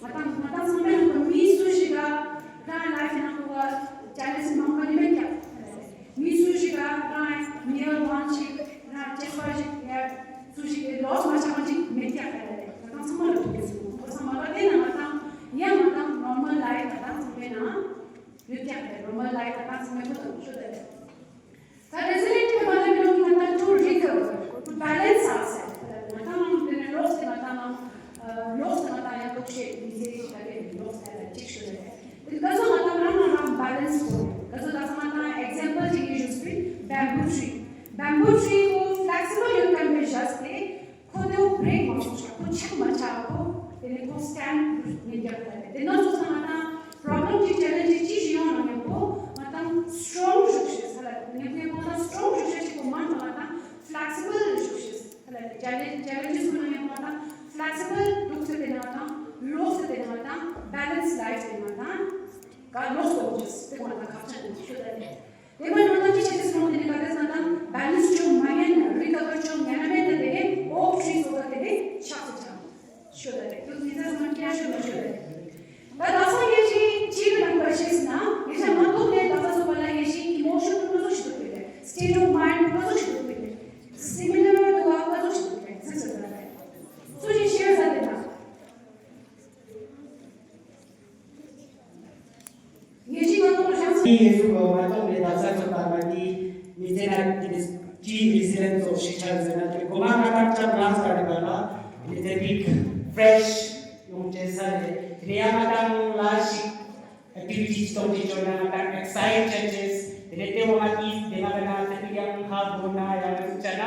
ང་དང་ང་དང་ཚང་མ་ཡང་མི་སུ་ཞིག་ག་རང་life ནང་གོ་challenges མང་པོ་ནི་མེད་ཀྱང་མི་སུ་ཞིག་ག་རང་ཉེ་བ་ཞིག་རང་གཅེས་པ་ཞིག་ཡ་སུ་ཞིག་གི་loss མ་ཆགས་མ་ཞིག་མེད་ཀྱང་ང་དང་ཚང་མ་ལ་དུ་གུ་སུ་ང་ཚང་མ་ལ་དེ་ན་ང་དང་ཡང་ང་དང་normal life ང་དང་ཚང་མ་ན། ཡོད་ཀྱང་རེད། normal life ང་དང་ཚང་མའི་ཁོ་དང་ཤོད་དེ་རེད། ད་resilient གི་མ་ལ་མི་རུང་ང་དང་to recover to balance ourselves ང་དང་དེ་ནས་ལོག་སྟེ་ང་དང་ནང་ལོག་སྟེ་ང་དང་ཡང་ལྟོགས་ཤེས་མི་ཚེ་ཞིག་ག་རེ་ལོག་སྟེ་ལ་གཅིག་ཤོད་རེད། དེ་ག་ཚོད་ང་དང་རང་ནང་རང་balance དགོས་ག་ཚོད་ད་ང་དང་example གཅིག་གི་ཞུས་པའི་bamboo tree bamboo tree གོ་flexible ཡོད་མཁན་པའི་བཞག་སྟེ། ཁོ་དེའུ་break མ་སོང་ཤག་ཁོ་ཆག་མ་ཆག་ཁོ་དེ་ནས་ཁོ་stand ཉིན་རྒྱབ་ད་རེད། དེ་ན་སོ་སོ་ང་དང་problem གཅིག challenge གཅིག་ཅི་ཞིག་ཡོང་ན་ངས་པོ་ང་དང་strong བཞུགས་ཤེས་ཧ་ལ་ངས་ངས་པོ་ང་strong བཞུགས་ཤེས་ཅིག་པོ་མང་དུ་ང་དང་flexible བཞུགས་ཤེས་ཧ་ལ་challenge challenges ཁོ་ན་ངས་པོ་ང་དང་flexible འདུག་ཚེ་དེ་ང་དང་ལོག་ཚེ་དེ་ང་དང་balance life དེ་ང་དང་ག་ལོག་སོང་ཅེས་དེ་ང་དང་ཁག་ཆེན་ཞུ་ད་རེད། དེ་མ་ནང་ན་ཅི་བྱེད་དེ་སོང་དེ་ནི་ག་དེ་ས་དང་balance བྱུང་མ་ཉན་ན་recover བྱུང་ཉན་ན་མེད་ན་དེ་ནི་oak tree སོགས་དེ་ནི་ཆགས་སུ་ཆགས། ཤོད་ད་རེད། དུ་དེ་ཚ་སོང་ཀྱང་ཤོད་ད་ཤོད་ད་རེད། ད་ད་སང་ཡེ་ཤེས་ཅི་གི་ནང་པར་ཤེས་ན་ཡེ་ཤེས་མ་ཐུག་ནས་ད་ད་སོང་བ་ལ་ཡེ་ཤེས་emotion དུ་ག་ཚོད་ཞིག་ཐུག་པའི་རེད། State of mind དུ་ག་ཚོད་ཞིག་ཐུག་པའི་རེད། Similar དུ་ག་ཚོད་ཞིག་ཐུག་པའི་རེད། ཟེར་ཟེར་ད་རེད། སུ་ཞིག་ཤེས་ས་དེ་ན། ངེད་ཅག་ང་ཚོ་ལ་ཤང་སི་ཡེ་སུ་གོ་མ་གཏོགས་ནས་ད་ས་ཚོ་དར་བ་དེ་མི་ཚེ་ན་དེ་ནས་ཅིའི་resilience ཚོ་ཞིག་ཆགས་ཟེར་ན་དེ་གོ་མ་ང་དང་ཅང་རང་ས་རེད་པ་ལ་དེ་ཚེ་big fresh ཡོང་བྱེད་ས་རེད། དེ་ནས་ཡང་ང་དང་ལ་ཞིག་activity གཏོང་གི་བྱོན་ན་ང་དང་excited ཅེས་དེ་ནས་དེ་བ་ང་དེ་དེ་ན་ག་ན་དེ་ཡང་ཧ་གོ་ན་ཡང་ཚུགས་ཆ་ན།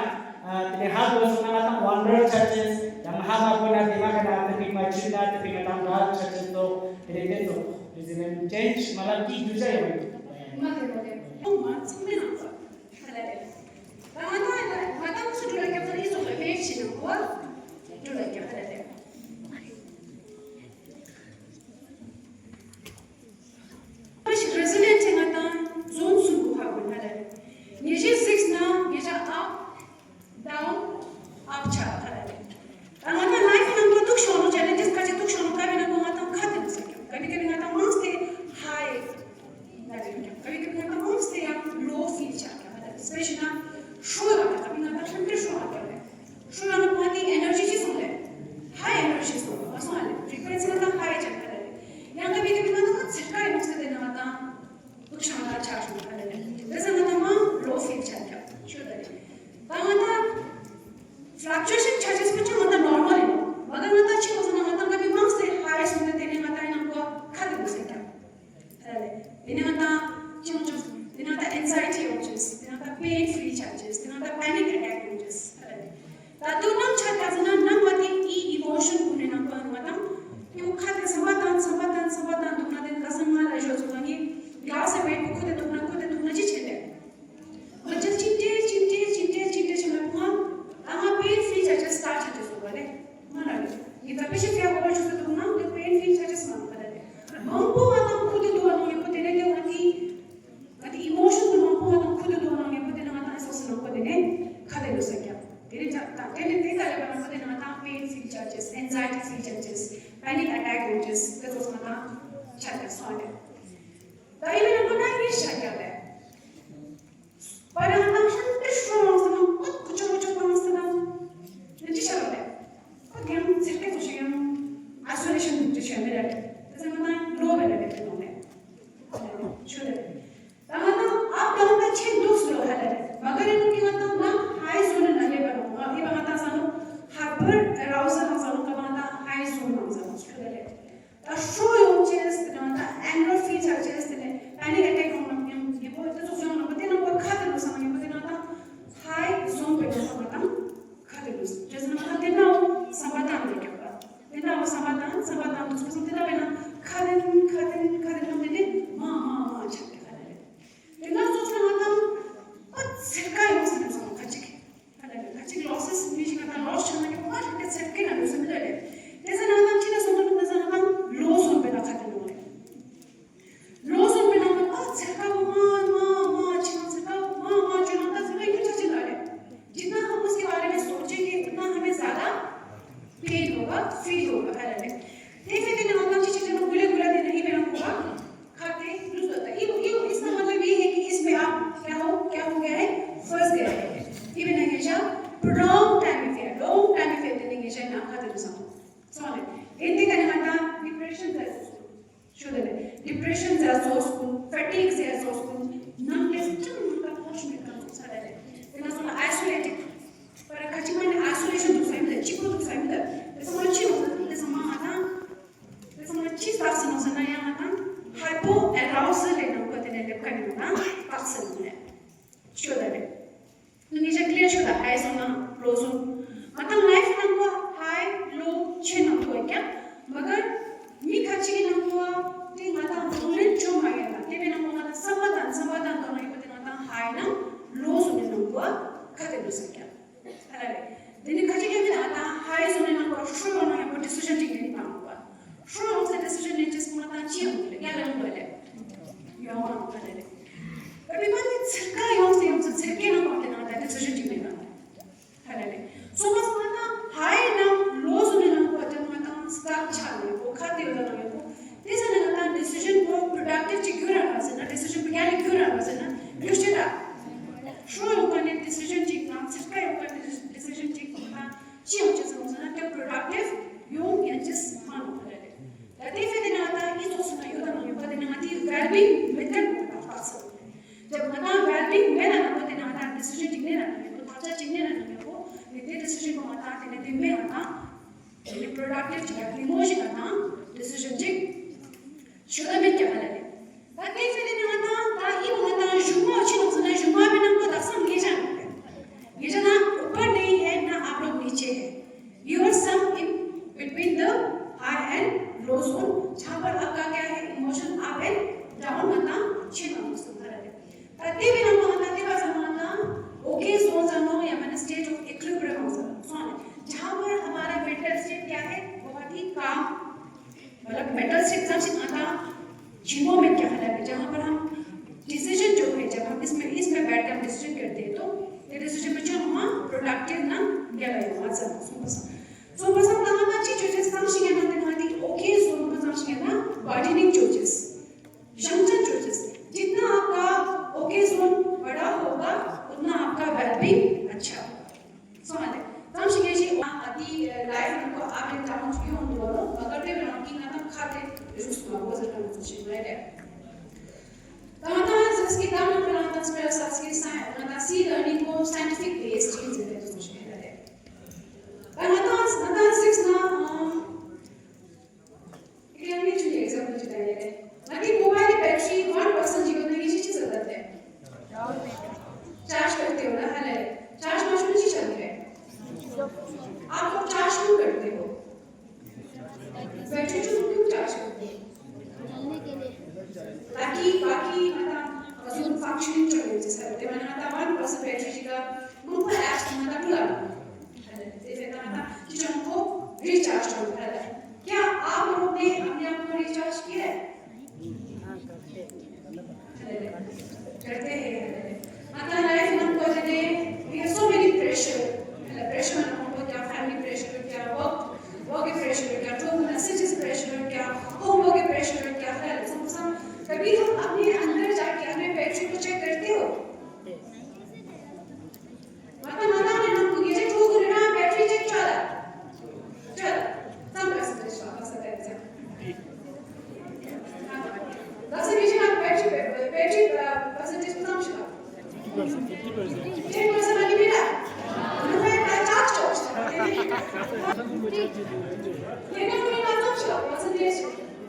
དེ་ནས་ཧ་གོ་སོང་ན་ང་དང་wonder charges ཡང་ཧ་མ་གོ་ན་དེ་མ་ག་ན་དེ་པི་མ་ཆུ་ན་དེ་པི་ང་དང་ར་charges ཏོ། དེ་ནས་དེ་ཚོ་resilience change མ་ལབ་ཀྱི་རྒྱུ་ཆ་ཡོད་མ་དེ་མ་ཚང་མའི་ནང་ཚོ་ཧ་ལ་རེད། ད་ང་དང་ང་དང་ཚོ་འགྲོ་ལ་རྒྱབ་ཚོ་ཨི་ཚོ་ལ་ཕེབས་ཤིག་ན་གོ་འགྲོ་ལ་རྒྱབ་ཧ་ལ་རེད། ཁྱེད་ཁོ་པ་ཆུ་ཚོད་དུ་ནང་དེ་པེན་ཕིལ་ཆ་ཆེས་མང་ག་ད་རེད། མང་པོ་ང་དང་ཁུ་དུ་དུ་བ་ནང་ཡོད་པོ་དེ་ནས་དེ་ང་དེ་ང་དེ་ཨི་མོ་ཤན་དུ་མང་པོ་ང་དང་ཁུ་དུ་དུ་བ་ནང་ཡོད་པོ་དེ་ནས་ང་དང་ཨེ་སོགས་སུ་ནང་པོ་དེ་ནས་ཁ་དེ་ལུ་ས་ཀྱང་དེ་ནས་ཆ་དང་དེ་ནས་དེ་ད་རེད་པ་ནང་པོ་དེ་ནས་ང་དང་པེན་ཕིལ་ཆ་ཆེས་ཨེན་ཛའི་ཊི་ཕིལ་ཆ་ཆེས་པེ་ནིག་ཨ་ཊེག་ཡོང་ཆེས་དེ་ཚོ་ང་དང་ཆ་ཀྱང་སོང་རེད། ད་ཨི་མེ་ལ་ཁོ་ན་ངས་ཤ་རྒྱག་ལེ། པ་རང་དང་ཤན་ཏེ་ཧྲོ་ལོང་སི་ནང་ཨོ་ཀུ་ཅོ་ཀུ་ཅོ་ཏང་སི་ནང་ནི་ཅི་ཤ་རོ་ལེ། ཨོ་ཡང་ཚེར་ཀེ་ཚོ་ཤི་ཡང་ཨའི་སོ་ལེ་ཤན་ཏུ་ཅི་ཤ་མེ་ར་ལེ། ཏེ་ཚེ་ང་དང་ལོ་བེ་ར་ལེ་ཏེ་ནོ་ལེ། ཆུ་ལེ། ད་ང་དང་ཨབ་དང་ད་ཆེན་འདུག་སི་ལོ་ཧ་ལ་ལེ། མ་ག་རེ་ནོ་ནི་ང་དང་ནང་ཧའི་ཟོན་ནི་ན་ལེ་བ་ནོ། ཨི་བ་ང་དང་ས་ནོ་ཧ་པར་ཨེ་རའུ་སི་ནང་ས་ནོ་ཀ་བ་ང་དང་ཧའི་ཟོན་ནང་ས་ནོ་ཆུ་ལེ་ལེ། ད་ཧྲོ་ཡོང་ཅེས་ཟེར་ན་ད་ཨེང་གར་ཕིལ་ཆགས་ཅེས་ཟེར་ནས་པེ་ནིག་ཨ་ཊེག་ཡོང་ན་ཡང་ཡིན་པོ་དེ་ཚོ་ཡོང་ན་པོ་དེ་ན་པོ་ཁ་དེ་ལུ་སང་ཡིན་པོ་དེ་ན་ད་ཧའི་ཟོན་པའི་ནང་པོ་དང་ཁ་དེ་ལུ་ཅེས་ཟེར་ན་ད་དེ་ན་བསམ་པ་དང་མེད་ཀྱག་པ། དེ་ན་བསམ་པ་དང་བསམ་པ་དང་དུ་སོང་དེ་ན་བས་ན་ཁ་དེ་ཁ་དེ་ཁ་དེ་ཐམས་ཅད་དེ་མ་མ་མ་ཆགས་ཀྱག་ཁ་དེ་རེད། དེ་ན་སོང་ན་ང་དང་པ་ཚེར་ཀ་ཡོང་ཟེར་ན་སོང་ཁ་ཅིག་ཁ་ཅིག་ལོག་སེ་སི་མི་ཞིག་ང་དང་ལོག་ཆགས་ན་ཡོད་མ་རེད། དེ་ཚེར་ཀེ་ན་ལོག་སེ་མི་ལ་རེད། དེ་ཚེ་ན་དང་ཅི་ལ་སོང་དུ་ལོག་ན་ས་ན་དང་ལོ་སོང་པའི་ན་ཁ་དེ་ལོག་རེད། ལོ་སོང་པའི་ན་ཁ་ཨ་ཚེར་ཀ་བོ་མ་མ་མ་ཆི་ན་ཚེར་ཀ་བོ་མ་མ་ཆི་ན་ད་ཚེར་ཀ་ཡུ་ཆ་ཆི་ལ་རེད། ཇི་ཏ་ཧ་མོ་སི་ཨ་རེ་མེ་སོ་ཅེ་གི་ཏ་ཧ་མེ་ཟ་ད་པེ་ཡོ་ག་ཕི་ཡོ་ག་ཧ་ལ་རེད། དེ་ཚེ་དེ་ན་དང་ཅི་ཆི་ཆི་ན་གུ་ལེ་གུ་ལ་དེ་ན་ཧི་མེ་རང་གོ་ག་ཁ་དེ་ལུས་སོ། ད་ཡོ་ཡོ་ཨིས་ཀ་མ་ཏ་ལབ་ཡེ་ཧེ་ཀི་ཨིས་མེ་ཨ་ཀྱ་ཧོ་ཀྱ་ཧོ་ག་ཧེ་ཧྥརཛ་ག་ཧེ། ཡི་བེ་ན་ངེ་ཤ་པ་ལོང་ཊའིམ་ཡི་ཕེ་ལོང་ཊའིམ་ཡི་ཕེ་དེ་ནི་ངེ་ཤ་ན་ཁ་དེ་ལུས་སོང་སོང་ལེ། ཨེ་དེ་ག་ནི་ང་ད་ཌི་པི་རེ་ཤན་ཛ་སོ་སོ་ཤོ་དེ་ལེ། ཌི་པི་རེ་ཤན་ཛ་སོ་སོ་ཕ་ཊིག་ཛ་སོ་སོ་ནང་ལེ་ཅང་ནང་ད་ཁོ་ཤུ་མེ་ཀ་ཚོ་ས་དེ་ལེ། དེ་ན་སོང་ན་ཨའི་སོ་ལེ་ཊེཌ་པ་ར་ཁ་ཅིག་མ་ནི་ཨའི་སོ་ལེ་ཤན་དུ་ས་མི་ད་གཅིག་པོ་དུ་ས་མི་ད་དེ་སོང་ན་ཅི་ཡོང་ས་དེ་སོང་མ་ང་ད། དེ་ཚང་མ་ཅི་རྟགས་སུ་ནོར་ཟེར་ན་ཡང་ང་དང་ཧའི་པོ་ཨེ་རའུ་སལ་ལས་ནང་པོ་དེ་ནས་སླེབས་ཀ་ནི་ང་དང་རྟགས་སུ་ནོར་རེད། ཤོད་ད་རེད། ངས་ཅག་ཀླད་ཤོད་ད་ཧའི་སོང་ན་ལོ་སོང་། ང་དང་ལའིཕ་ནང་པོ་ཧའི་ལོ་ཆེ་ནང་པོ་ཀྱང་མ་གར་མི་ཁ་ཅིག་གི་ནང་པོ་དེ་ང་དང་ལོ་ལེན་ཆོ་མ་ཡིན་ན་དེ་བས་ནང་པོ་ང་དང་བསམ་པ་དང་བསམ་པ་དང་དོ་ན་ཡོད་པ་དེ་ང་དང་ཧའི་ནང་ལོ་སོང་ནས་ནང་པོ་ཁ་དེ་ལོ་ས་ཀྱང་། ཨ་རེ། དེ་ནི་ཁ་ཅིག་ཡང་མིན་ན་ད་ཧའི་སོང་ནས་ནང་པ་ཧྲུལ་བ་ནང་ཡང་པོ་ཌི་སི་ཤན་ཅིག་ལེན་གཏང་དགོས་པ། ཧྲུལ་ཡོང་སའི་ཌི་སི་ཤན་ལེན་ཅེས་སྐོར་ད་ཅི་ཡང་མི་རེད། ཡ་ལ་ཡོང་དགོས་ལེ། ཡོང་མ་དགོས་ལེ་ལེ། ད་པི་མ་ནི་ཚིར་ཀ་ཡོང་སའི་ཡོང་ཚུལ་ཚིར་ཀའི་ནང་པ་དེ་ནང་ད་ཌི་སི་ཤན་ཅིག་ལེན་གཏང་དགོས་ལེ་ལེ། སོ་མ་སོ་ན་ད་ཧའི་ནང་ལོ་སོང་ནས་ནང་པ་དེ་ནང་ད་སྟག་ཆ་ནས་ཡོད་པོ་ཁ་དེ་ཡོད་ད་ནང་ཡོད་པོ། དེ་ས་ནས་ང་ད་ཌི་སི་ཤན་པོ་པྲོ་ཌག་ཊིབ་ཅིག་གྱུར་ར་མ་ཟེར་ན་ཌི་སི་ཤན་པོ་ཡ་ལས་གྱུར་ར་མ་ཟེར་ན་གྱུར་ཅེ་ད། ཧྲུལ་ཡོང་ཀ་ནས་ཌི་སི་ཤན་ཅིག་དང་ཚིར་ཀ་ཡོང་ཀ་ནས་ཌི་སི་ཤན་ཅིག་དང་ཅི་ཡོང་ཅེས་ཟེར་ན་དེ་པྲོ་ཌག་ཊིབ་ཡོང་ཡན་ཅེས་མ་ནོ་ཁ་ལ་རེད། ད་དེ་ཚེ་དེ་ན་ད་ཡིད་ཚོགས་སུ་ན་ཡོད་ད་ནང་ཡོད་པ་དེ་ནི་ང་དེའི་ཝེལ་བིང་མེད་ཀ་ནོ་ད་པ་ཚེ་དེ་ང་ད་ཝེལ་བིང་མེད་ན་ནང་པོ་དེ་ནི་ང་ད་ཌི་སི་ཤན་ཅིག་ནས་ན་ནང་ཡོད་པོ་ཐག་ཆ་ཅིག་ནས་ན་ནང་ཡོད་པོ་ནི་དེ་ཌི་སི་ཤན་པོ་ང་ད་དེ་ནི་དེ་མེད་ང་ད། དེ་ནི་པྲོ་ཌག་ཊིབ་ཅིག་ལ་ལི་མོ་ཞིག་ལ་དང་ཌི་སི་ཤན་ཅིག་ཞུ་ད་མེད་ཀྱང་ཧ་ལ་ལེ། ད་དེ་ཚེ་དེ་ནི་ང་དང་ད་ཡིན་ང་དང་གཞུང་མ་ཆི་ལོག་ཟེར་ན་གཞུང་མ་བའི་ནང་པོ་དག་སང་ངེས་ཅན་ངེས་ཅན་ན་ཨུ་པར་ནི་ཧེ་ན་ཨབ་ལོག་ནི་ཆེ། You are sunk in between the high and low zone. जहाँ पर आपका क्या है, emotion up and down ང་དང་ཆེ་ནང་ལོག་སོང་ཧ་ལ་ལེ། ད་དེ་བས་ན་མ་ད་དེ་བ་ཟ་མ་ད་ཨོ་ཀེ་ཟོན་ཟ་ནོ་ཡ་མ་ན་state of equilibrium ཟ་སོང་ནས། जहाँ पर हमारा mental state क्या है, बहुत ही काम, मतलब मेंटल स्टेट ཙམ་ཞིག་ང་ད་ཇི་མོ་མེད་ཀྱང་ཧ་ལ་ལེ། जहाँ पर हम डिसीजन जो है, जब हम इसमें इसमें बैठ कर हम डिसीजन करते हैं तो ये डिसीजन में जो हम प्रोडक्टिव ना गया ला ཡོང་བ་ཙམ་སོང་པ་སང་། སོང་པ་སང་ད་ང་ད་ཅི་ཆོས་ཅེས་ཙམ་ཞིག་ཡང་ན་དེ་ང་དེ་ཨོ་ཀེ་ཟོན་པ་ཙམ་ཞིག་ཡང་ན་བར་ཌེ་ནིང་ཆོས་ཅེས། ཞང་ཅན་ཅོ་ཅེས། जितना आपका ओके ज़ोन बड़ा होगा, उतना आपका वेलबींग अच्छा होगा। समझ गए? तम शिंगे जी, आदि लाइफ को आप एक डाउन चुकी हो तो बोलो, मगर ते राम की ना खा दे, रुस को वो जरूर मुझे शिंगे दे। कहां था जिसकी दाम पर आता स्पेशल साइंस की साइंस, ना सी लर्निंग को साइंटिफिक बेस्ड चीज है तो शिंगे दे। कहां था, ना था सिक्स ना, एक लैंग्वेज में एग्जांपल बताइए। ང་དེ་མོ་བཱ་ཡལ་གྱི་བེ་ཊི་རི་ཝན་པར་སེན་ཊི་ཅིག་ཡོད་ན་ངས་ཅི་ཅི་ཟེར་ད་དེ། ཅར་ཇི་བྱས་ཏེ་ཡོད་ན་ཧ་ལས། ཅར་ཇི་མ་བྱུང་ན་ཅི་བྱ་དགོས་རེད། आपको चार्ज क्यों करते हो? बैटरी को क्यों चार्ज करते हो? ताकि बाकी ང་དང་ང་ཚོ་ཕང་ཤན་ཅིག་ཡོད་ཅེས་ཟེར་ཏེ་ང་དང་ཝན་པར་སེན་ཊི་བེ་ཊི་རི་ཅིག་ག་མང་པོ་ཨེབ་སི་ང་དང་ལ་ཧ་ལས། དེ་ཚེ་ང་དང་ཅི་ཅང་ཁོ་རི་ཅར་ཇི་བྱུང་ཧ་ལས།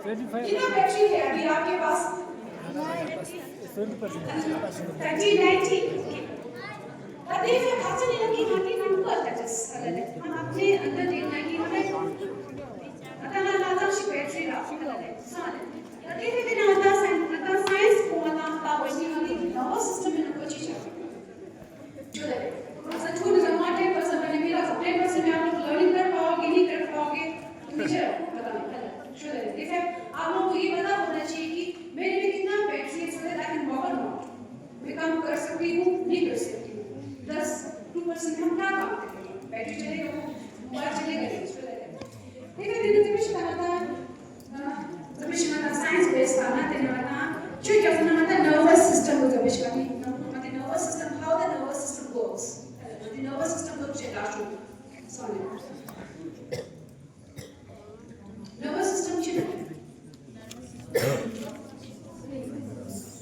कितना बैटरी है अभी आपके पास? Thirty ninety. अब देखिए, आपसे नहीं लगी, बाकी नाम को आता है, हम अपने अंदर देखना है कि हमें पता ना, ना, ना, बैटरी रहा, पता ना। देखिए, ना, ना, साइंस, ना, साइंस को, ना, ना, बची वाली नर्वस सिस्टम में ना कुछ चीज़ है। शुरू है। थोड़ा सा छोड़ दो, टेन परसेंट मैंने मिला, टेन परसेंट में आप लोग लर्निंग कर पाओगे, नहीं कर पाओगे, तो मुझे बताना है। शुरू है। देखिए, आप लोगों को ये पता होना चाहिए कि मेरे में कितना बैटरी है, so that I can work or not। मैं काम कर सकती हूँ, नहीं कर सकती हूँ। दस, टू परसेंट हम क्या काम करेंगे? बैटरी चलेगा, मोबाइल चलेगा, नहीं चलेगा। देखिए, मैंने तुम्हें बताया था, तुम्हें बताया था, साइंस बेस्ड था ना, तेरे बताया, जो क्या था ना, मतलब नर्वस सिस्टम को जब इसका नहीं, मतलब nervous system, how the nervous system works। मतलब नर्वस सिस्टम को check out. Sorry. Nervous system चिन्ह।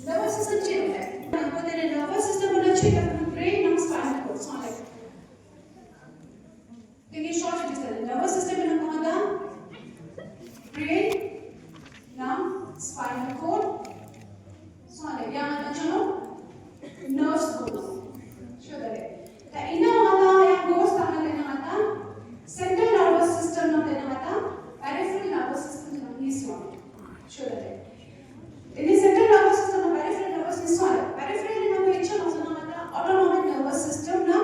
नर्वस सिस्टम चिन्ह है। हमको तेरे नर्वस सिस्टम होना चाहिए, ब्रेन नम spinal cord. Sorry. Can you short it? Nervous system ina kong ada brain, nang spinal cord, so ada yang ada channel, nerves ko. Sure deh. Ta ina ada yang ghost tanga dena ada central nervous system na dena ada peripheral nervous system na niswa. Sure deh. Ini central nervous system na peripheral nervous system. Peripheral na ko ichha na sana mata autonomic nervous system na.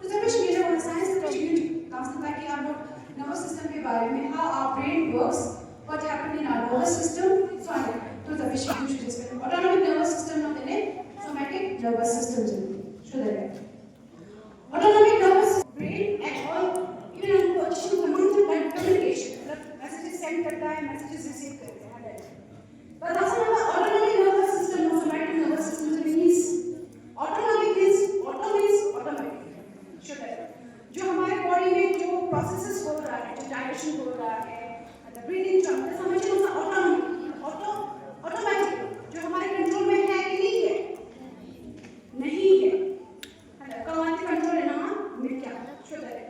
To the question is on science, the question comes back here about nervous system ke baare mein, how our brain works, what happened in our nervous system. So to the question you should just autonomic nervous system na tene somatic nervous system. Sure. Autonomic nervous system, brain and all, even हमको अच्छी से communication, मतलब messages send करता है, messages receive करते हैं, हर time। But also हमारा autonomic nervous system और somatic nervous system से means, autonomic means, auto means automatic। जो हमारे बॉडी में जो प्रोसेसेस हो रहा है, जो डाइजेशन हो रहा है, मतलब ब्रीदिंग, जो हमने समझ, उसका ऑटोनॉमी, ऑटो ऑटोमेटिक, जो हमारे कंट्रोल में है कि नहीं है? नहीं है। है ना? कहाँ के कंट्रोल है ना? में क्या? शुगर है।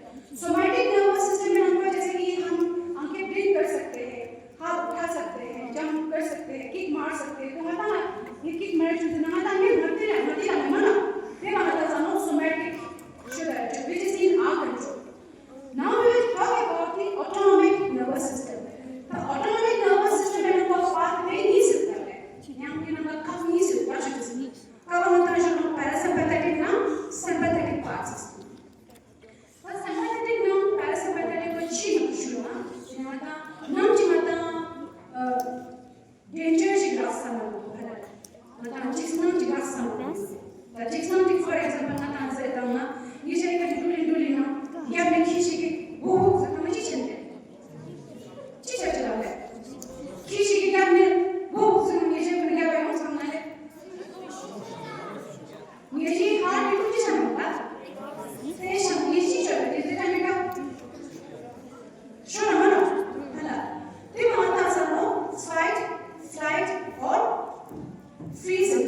सोमैटिक नर्वस सिस्टम में हमको, जैसे कि हम आंखें ब्लिंक कर सकते हैं, हाथ उठा सकते हैं, जंप कर सकते हैं, किक मार सकते हैं। तो हता ये किक मार जो ना हता ये मरते ना, मरते ना, मना। ये ना हता जानो सोमैटिक शुगर है, which is in our control। Now we will talk about the autonomic nervous system। तो ऑटोनॉमिक नर्वस सिस्टम में हमको पाथ वे नहीं सकता है। यहाँ पे नंबर कम नहीं सकता है। Parasympathetic ना, sympathetic पार्ट सिस्टम। बस sympathetic ना parasympathetic को अच्छी मत छुआ। यहाँ का नाम जी मत, अ, डेंजर जी रास्ता ना हो, है ना? मतलब जिस नाम जी रास्ता ना हो। तो जिस नाम जी, for example, ना नाम से तंग ना, ये जाएगा डुली डुली ना, या मैं खींची कि वो, वो, समझ ही चलते। जी चल चला है। खींची कि या मैं वो, वो, समझ ये जाएगा, या मैं वो, समझ ना है। ངེས་ཅན་ཧ་ལས་ཀྱི་ཆ་མེད་པ། དེ་ཤང་ངེས་ཅན་ཆ་མེད་དེ་ཆ་མེད་པ། ཤོ་ན་མ་ན། ཧ་ལ། དེ་མ་ད་ས་ནོ། fight, flight or freeze ཡོད་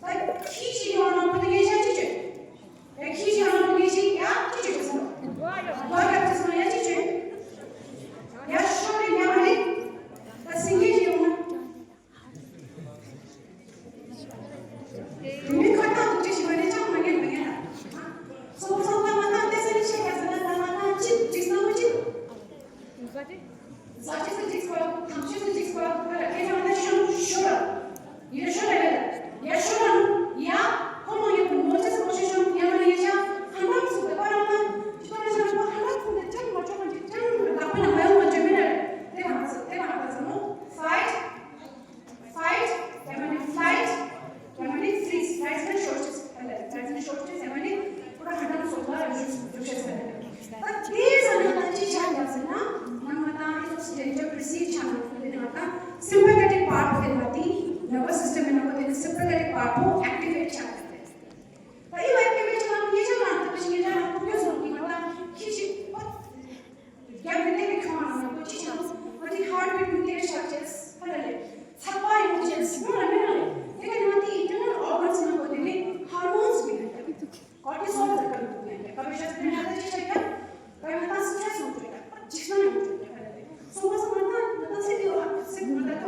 པ། ད་ཁྱི་ཞིག་ཡོང་ན་པ་དེ་ངེས་ཅན་ཅི་ཅི། ད་ཁྱི་ཞིག་ཡོང་ན་པ་ངེས་ཅན་ཡ་ཅི་ཅི་ཅི་སོང་། བ་ག་ཅི་སོང་ཡ་ཅི་ཅི། ཡ་ཤོ་རི་ཡ་མ་རི། ད་སིང་གེ་ཞིག་ཡོང་ན། མི་ཁ་ཏང་དུ་ཅི་ཞིག་མ་ནས་ཅང་མ་ཉན་མ་ཉན་ལ། སོ་སོ་ཏང་མ་ཏང་ཏེ་ས་ནི་ཤེས་ཡ་ཟེར་ན་ཏང་མ་ཏང་ཅི་ཅིག་སྣང་བ་ཅི། ཟ་ཅི་སུ་ཅིག་སྐོར་ཐང་ཅི་སུ་ཅིག་སྐོར་ཁ་ལ་ཁེ་ཆང་ཏེ་ཤོ་ཤོ་ར། ཡ་ཤོ་ར་ཡ་ཡ་ཤོ་ར་ཡ། ཁོ་མོ་ཡ་ཁོ་མོ་ཅི་སུ་ཁོ་ཤི་ཤོ་ཡ་མ་ཡ་ཤ་ཧ་ན་སུ་ཏེ་པ་ར་ན་ཅི་ཏོ་ན་ཤ་ཧ་ན་སུ་ཏེ་ཅང་མ་ཅོ་ཁ་ཅི་ཅང་མ་ད་པ་ན་མ་ཡོང་མ་ཅོ་མེ་ར། ཏེ་མ་ཚ་ཏེ་མ་ཚ་ནོ། Fight. Fight, ཡང་མིན་flight, ཡང་མིན་freeze, flight ཟེར་ན་ཤོར་ཅེས་ཧ་ལས། flight ཟེར་ན་ཤོར་ཅེས་ཡང་མིན་ཁོ་རང་ཧ་ལམ་སོ་ལ་རུ་ཤུ་རུ་ཤེས་ཟེར་ན། ད་དེ་ཟེར་ན་ད་ཅི་ཆགས་ཡ་ཟེར་ན། ནང་ང་ད་ཨི་ཙོགས་ཌེན་ཇར་པི་རི་སིབ་ཆགས་ན་དེ་ནང་ད་སིམ་པ་ཐེ་ཊིག་པཱར་ཊི་དེ་ནང་དེ་ནར་བ་སི་སི་ཊམ་ནང་གི་དེ་ནི་སིམ་པ་ཐེ་ཊིག་པཱར་ཊི་ཨེག་ཊི་ཝེ་ཊི་ཆགས་ཡ་རེད། ད་ཨི་བ་ཨེག་ཊི་ཝེ་ཊི་ཆགས་ན་ངེད་ཅག་ལ་ད་ཅི་ངེད་ཅག་ལ་ཁོ་ཚོ་གི་ང་ད་ཁྱི་ཞིག་པ། རྒྱབ་ནས་ལེགས་ཁྱོང་བ་ནང་ལ་ཁོ་ཅི་བྱ། ཁོ་དེ་ཧར་ཊི་བིཊ་དེ་ཆག་ཅེས་ཧ་ལ་ལས། ཚགས་པ་ཡོང་ཅེས་ཡོང་ལ་མེད་ལ་ལས། དེ་ག་ནང་དེ་ཨིན་ཊར་ནལ་ཨོར་གན་སི་ནང་གོ་དེ་ནས་ཧོར་མོན་སི་མི་ཡོད་ཀྱང་། ཀོར་ཊི་སོལ་ཟེར་ག་མི་འདུག་ཡང་ཀྱང་། ག་བའི་ཤ་ཚ་ནས་ཧ་ད་ཅི་བྱ་ཀྱང་། ག་ཡང་ད་སི་ཊེ་རེ་སི་ཡོང་ཅེས་ཀྱང་། ཅིག་སྣང་ཡོང་ཅེས་ཀྱང་ཧ་ལ་ལས། སོ་མ་སོ་མ་ད་ང་ད་སི་ཊི་ཡོད་ཨ་སི་ཊི་ང་ད་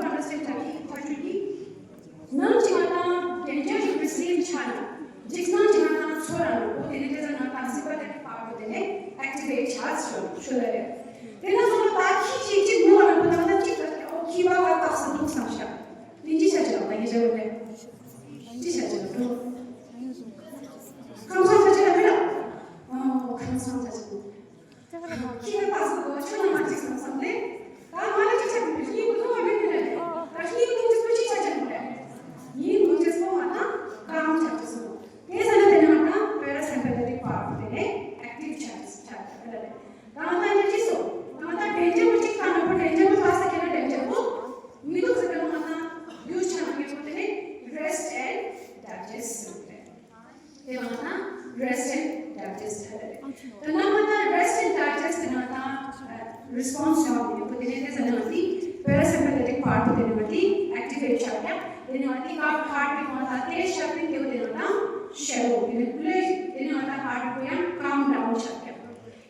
དེ་ནས་ང་དེ་ཨེག་ཊི་ཝེ་ཊི་བྱ་རྒྱུ། དེ་ནས་ང་དེ་ཧར་ཊི་ཧར་ཊི་གི་ང་ད་དེ་ཤ་པིང་དེ་བོ་དེ་ནས་ད་ཤེ་ལོ། དེ་ནས་ཀུ་ལེ་དེ་ནས་ང་ད་ཧར་ཊི་གི་ཡང་ཀམ་ཌའུན་བྱ་རྒྱུ།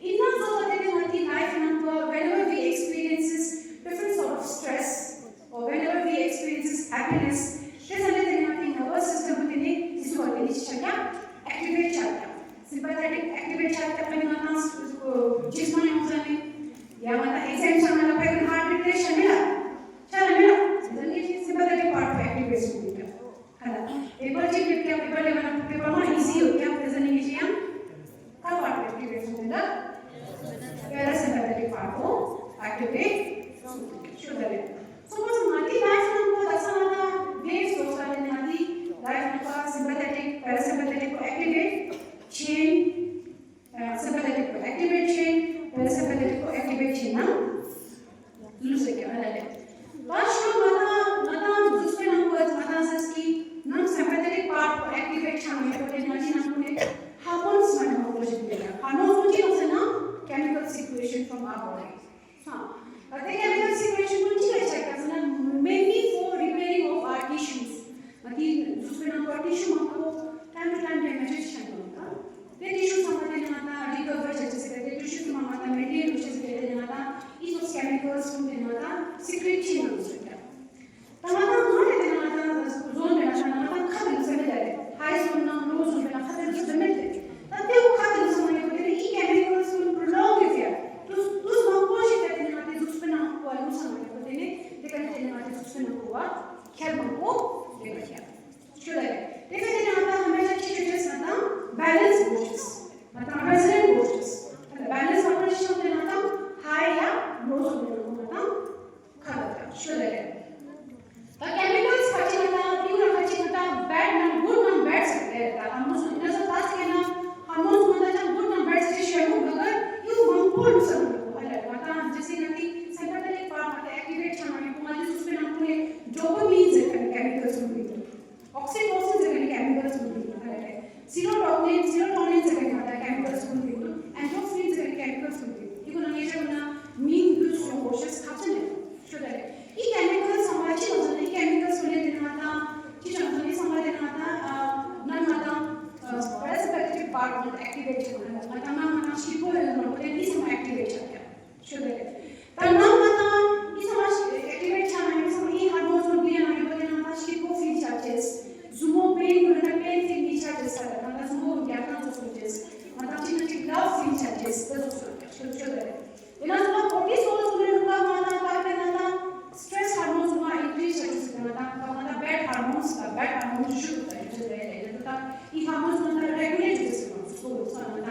ཡིན་ན་སོ་སོ་དེ་ནས་ང་དེ་ལའིཕ་ནང་དུ་whenever we experiences different sort of stress or whenever we experiences happiness དེ་ཚང་མ་དེ་ནས་ང་དེ་ནར་བས་སིས་ཊམ་དེ་ནས་དེ་སུ་བ་དེ་ནས་ཤ་རྒྱུ་ཨེག་ཊི་ཝེ་ཊི་བྱ་རྒྱུ། སིམ་པ་ཐེ་ཊིག་ཨེག་ཊི་ཝེ་ཊི་བྱ་རྒྱུ་དེ་ནས་ང་ད་ཇི་མ་ཡོང་ཙང་ནས་ཡང་ང་ད་ཨེག་ཛམ་ཆ་ན་ལ་ཕ་གི་ཧར་ཊི་རེཊ་དེ་ཤ་མི་ལ། ཆ་ལ་མི་ལ། དེ་ནས་སིམ་པ་ཐེ་ཊིག་པཱར་ཊི་ཨེག་ཊི་ཝེ་ཊི་སོང་ཡོད་ཀྱང་། ཧ་ལ། པེ་པར་ཅིག་ལེབ་ཀྱང་པེ་པར་ལེབ་ན་པེ་པར་མ་ཨི་ཟི་ཡོད་ཀྱང་དེ་ཟ་ནི་མི་ཤེས་ཡང་། ཀ་པཱར་ཊི་ཨེག་ཊི་ཝེ་ཊི་སོང་དེ་འདྲ། པེ་ར་སིམ་པ་ཐེ་ཊིག་པཱར་ཊི་ཨེག་ཊི་ཝེ་ཊི་སོང་ཤོད་ད་རེད། སོ་པོ་སི་ང་དེ་ལའིཕ་ནང་གོ་ད་ས་ང་ད་ཝེབ་སོགས་ས་ནི་ང་དེ་ལའིཕ་ནང་གོ་སིམ་པ་ཐེ་ཊིག་པེ་ར་སིམ་པ་ཐེ་ཊིག་གོ་ཨེག་ཊི་ཝེ་ཊི་ཆེན། སིམ་པ་ཐེ་ཊིག་གོ་ཨེག་ཊི་ཝེ་ཊི་ཆེན། པེ་ར་སིམ་པ་ཐེ་ཊིག་གོ་ཨེག་ཊི་ཝེ་ཊི་ཆེན་ན། ལུས་ཟེར་གྱི་ཨ་ལ་ལས། ད་ཤོ་ང་ད་ང་ད་འཛུགས་པའི་ནང་གོ་ང་ད་ཟེར་གྱི་ནང་སིམ་པ་ཐེ་ཊིག་པཱར་ཊི་ཨེག་ཊི་ཝེ་ཊི་ཆགས་ནས་ཡོད་པ་དེ་ང་ཅི་ནང་གོ་ནས་ཧར་མོན་སི་མ་ནས་མང་པོ་ཞིག་ཡོད་ཡ། ཧར་མོན་སི་ཅི་ལོག་ཟེར་ན་chemical secretion from our body. ཧ། ད་དེ་chemical secretion ཀུན་ཅི་ལ་ཆགས་ཀྱང་ཟེར་ན་mainly for repairing of our tissues. ང་དེ་འཛུགས་པའི་ནང་གོ་ཊི་ཤུ་མང་པོ་time to time damage ཆགས་ཡོང་ད། དེ་ཊི་ཤུ་ཚང་མ་དེ་ནས་ང་ད་རི་ཀ་བར་བྱེད་ཆེད་ཟེར་ཏེ་ཊི་ཤུ་ཚང་མ་ང་ད་མེན་ཊེན་བྱེད་ཆེད་ཟེར་ཏེ་དེ་ནས་ང་ད་ཨི་ཙོགས་ཀེ་མི་ཀལ་སི་ཀུན་དེ་ནས་ང་ད་སི་ཀི་རེཊ་བྱེད་ནང་ཟེར་ཀྱང་། ད་ང་ད་ང་རེ་དེ་ནས་ང་ད་ཟོན་པའི་ནང་ང་ད་ཁ་དེ་ཟེར་མེད་ད་རེད། ཧའི་ཟོན་ནང་ལོ་ཟོན་པའི་ནང་ཁ་དེ་ཟེར་མེད་དེ། ད་དེ་བོ་ཁ་དེ་ཟོན་ནང་ཡོད་པ་དེ་ནས་ཨི་ཀེ་མི་ཀལ་སི་ཀུན་པོ་ལོང་གི་ཟེར་ཡ། དུས་དུས་མང་པོ་ཞིག་ད་དེ་ནས་ང་དེ་འཛུགས་པའི་ནང་གོ་ལུས་སང་ཡོད་པ་དེ་ནས་དེ་ག་ནས་དེ་ནས་ང་དེ་འཛུགས་པའི་ནང་གོ་བ་ཁྱད་མང་པོ་ཡོད་པ་ཡ། ཤོད་ལ་རེད། དེ་ཚེ་དེ་ནས་ང་ད་ཧ་མེ་ཤ་ཅི་ཤོད་ཆེས་ང་ད་བེ་ལེན་སི་དགོས་ཆེས། ང་ད་རེ་ཛི་ལེན་སི་དགོས་ཆེས། ང་ད་བེ་ལེན་སི་ང་ད་ཤོད་དེ་ང་ད་ཧའི་ཡ་ལོ་སོང་དེ་ང་ད་ཁ་ལ་ད་ཤོད་ལ་རེད། ད་ཀེ་མི་ཀལ་སི་ཁ་ཅིག་ང་ད་ཡུ་ར་ཁ་ཅིག་ང་ད་བེཌ་ནང་གུཌ་ནང་བེཌ་ཟེར་རེད། ད་ཧར་མོན་སི་ང་ད་ད་ཚེ་ན་ཧར་མོན་སི་ང་ད་ཅང་གུཌ་ནང་བེཌ་ཟེར་ཤོད་མོ་ག་ག་ཡུ་མང་པོ་ལུས་སོང་ཡོད་ཧ་ལ། ང་ད་ཇེ་སི་ང་ད་སེམས་པ་ད་ལེགས་པ་ང་ད་ཨེག་ཊི་ཝེཊ་ཆགས་ན་ཡུ་ང་ད་སུ་སྤེ་ནང་ཁོ་ནས་ཌོ་པ་མིན་ཟེར་ཁ་ནས་ཀེ་མི་ཀལ་སི་ཡོད། ཨོག་སི་ཊོ་སིན་ཟེར་བའི་ཀེ་མི་ཀལ་སི་ཀུན་ཡོད་ད་ལ་རེད། སི་རོ་ཊོ་ནིན། སི་རོ་ཊོ་ནིན་ཟེར་བའི་ང་ད་ཀེ་མི་ཀལ་སི་ཀུན་ཡོད། ཨེན་ཌོར་ཕིན་ཟེར་བའི་ཀེ་མི་ཀལ་སི་ཀུན་ཡོད། འདི་ཀུན་ལ་ངེས་ཅག་ན་མིང་འདི་ཚོ་ཡོང་དགོས་ཤེས་ཁག་ཅན་རེད། ཤོད་ད་རེད། ཨི་ཀེ་མི་ཀལ་སི་ཚང་མ་ཅི་ལ་ཟེར་ན་ཨི་ཀེ་མི་ཀལ་སི་ཀུན་ལས་དེ་ང་ད་ཅི་ཅང་ཟེར་ན་ཨི་ཚང་མ་དེ་ང་ད་ནང་ང་ད་པ་ར་སི་པེ་ཊིག་པཱར་ཊི་ང་ད་ཨེག་ཊི་ཝེཊ་བྱེད་ང་ད་ང་ད་ང་ང་ད་ཤི་པོ་ཡོད་ནོ་དེ་ཨི་ཚང་མ་ཨེག་ཊི་ཝེཊ་བྱེད་ཀྱང་། ཤོད་ད་རེད། ད་ནང་ང་ད་ཨི་ཚང་མ་ཞིག་ཨེག་ཊི་ཝེཊ་ཆགས་ན་ཡོད་ཚང་མ་ཨི་ཧར་མོན་སི་འདི་ཡང་ཡོད་པ་དེ་ནང་ད་ཤི་པོ་ཕིལ་བྱ་ཆེས། ཟུར་མོ་པེན་ཡོད་ན་པེན་ཕིལ་མི་བྱ་ཆེས་ས་རེད། ད་ང་ད་ཟུར་མོ་རྒྱག་སྟངས་ཚོ་སོང་ཆེས། ང་ད་ཅི་ན་ཅི་ལབ་ཕིལ་བྱ་ཆེས་ད་ཚོ་སོང་ཆེས། ཤོད་ཤོད་ད་རེད། དེ་ན་ཚང་མ་ཀོར་ཊི་སོལ་སོང་ནས་ལུག་ལ་ང་ད་ད་དེ་ན་ད་སི་ཊྲེ་སི་ཧར་མོན་སི་ཚང་མ་ཨིན་ཀི་རིས་བྱ་ཆེས་ད་ང་ད་ད་ང་ད་བེཌ་ཧར་མོན་སི་ད་བེཌ་ཧར་མོན་སི་ཤུ་ད་ཡོད་ཆེས་ད་རེད། ད་ད་ཨི་ཧར་མོན་སི་ང་ད་རེ་གུ་ལེ་ཊི་བྱ་ཆེས་ང་ཚོ་སོང་ང་ད།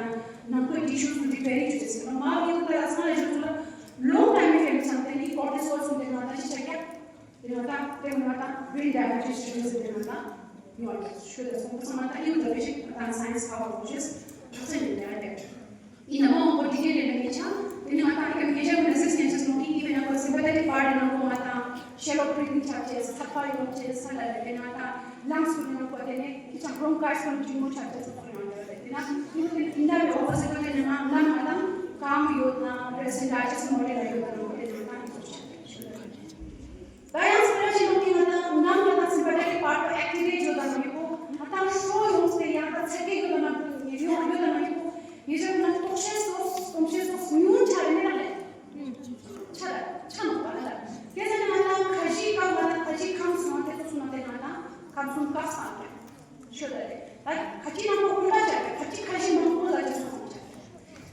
ནང་ཁུལ་ཊི་ཤུ་སུ་རི་པེ་རིང་བྱེད་ཆེད་ཟེར་ན་མ་གི་ཡོད་ད་ལ་སང་ལ་ཞུ་ཚུལ་ལོང་ཊའིམ་ཨི་ཕེག་ཊི་སང་དེ་ནི་ཀོར་ཊི་སོལ་སོང་དེ་ང་ད་ཤི་ཆ་ཀྱ་དེ་ང་ད་དེ་ང་ད་བྷི་རེན་ཌེ་མེ་ཇི་ཞུ་ཟེར་དེ་ང་ད་ཡོད་ད་ཤུ་ད་སོང་པ་སང་ང་ད་ཡོད་ད་བེ་ཤིག་ད་སའེན་སི་ཧ་བ་གོ་ཤེས་ད་ཚན་ཡོད་ད་རེད། ཡིན་ན་མ་འོང་པོ་ཌི་ཊེལ་ལ་ངེས་ཆ་དེ་ནི་ང་ད་ཀྱ་ངེས་ཆ་མི་ན་སིག་སེན་སི་ནོ་ཀིང་ཨི་བེ་ན་ཀོ་སིམ་པ་ཐེ་ཊིག་པཱར་ཊི་ནང་ཁོ་ང་ད་ཤེ་ལོ་བྷི་རིད་ཌིང་ཆ་ཆེ་ཚ་པ་ཡོང་ཆེ་ས་ལ་ལ་དེ་ང་ད་ལངས་སུ་ནང་ཁོ་དེ་ནི་ཁྱི་ཆ་བྷོང་ཀའི་སི་ཁོ་ན་ཇི་མོ་ཆ་ཆེ་ས་ཁོ་ཡོང་ཆེ། དེ་ན་ཨི་ནི་ཨིན་ད་བའི་ཨོ་པོ་སི་ཊི་དེ་ནི་ང་ང་ང་དང་ཀམ་ཡོད་ན་རེ་སི་ཊི་ཌའི་ཇེ་སི་ཊི་མོ་ཌེལ་ཡོད་ན་ང་དེ་ནི་ང་དང་ཨི་ཙོགས་ཆ་ཆེ། ད་ཡང་སི་ཊི་རེ་ཆེ་ནོ་ཀི་ང་དང་ང་ང་དང་སིམ་པ་ཐེ་ཊིག་པཱར་ཊི་ཨེག་ཊི་ཝེ་ཊི་ཡོད་ད་ནོ་ཡོད་གོ་ང་དང་ཤོ་ཡོང་སྟེ་ཡང་ད་ཚད་ཀེ་ཡོད་ད་ན་ཡོད་ཡོད་ད་ནོ་ཡོད་གོ་ངེས་ཅག་ང་ལྟོགས་ཤེས་སོགས་སྟོང་ཤེས་སོགས་ཉུང་ཆ་རེ་མེད་ན་ལེ། ཆ་ལ་ཆ་མ་པ་ལ། དེ་ཟེར་ན་ང་ལ་ཁ་ཞིག་སྐབས་ང་ལ་ཁ་ཞིག་ཁམས་སུ་མ་དེ་ཚོ་སུ་མ་དེ་ང་ལ་ཁམས་སུ་བཀག་སང་ཀྱང་ཤོད་ད་རེད། ད་ཁ་ཅིག་ནང་པོ་ཀུན་པ་བྱ་རེད། ཁ་ཅིག་ཁ་ཞིག་མང་པོ་ལ་ཅི་སོང་བྱ།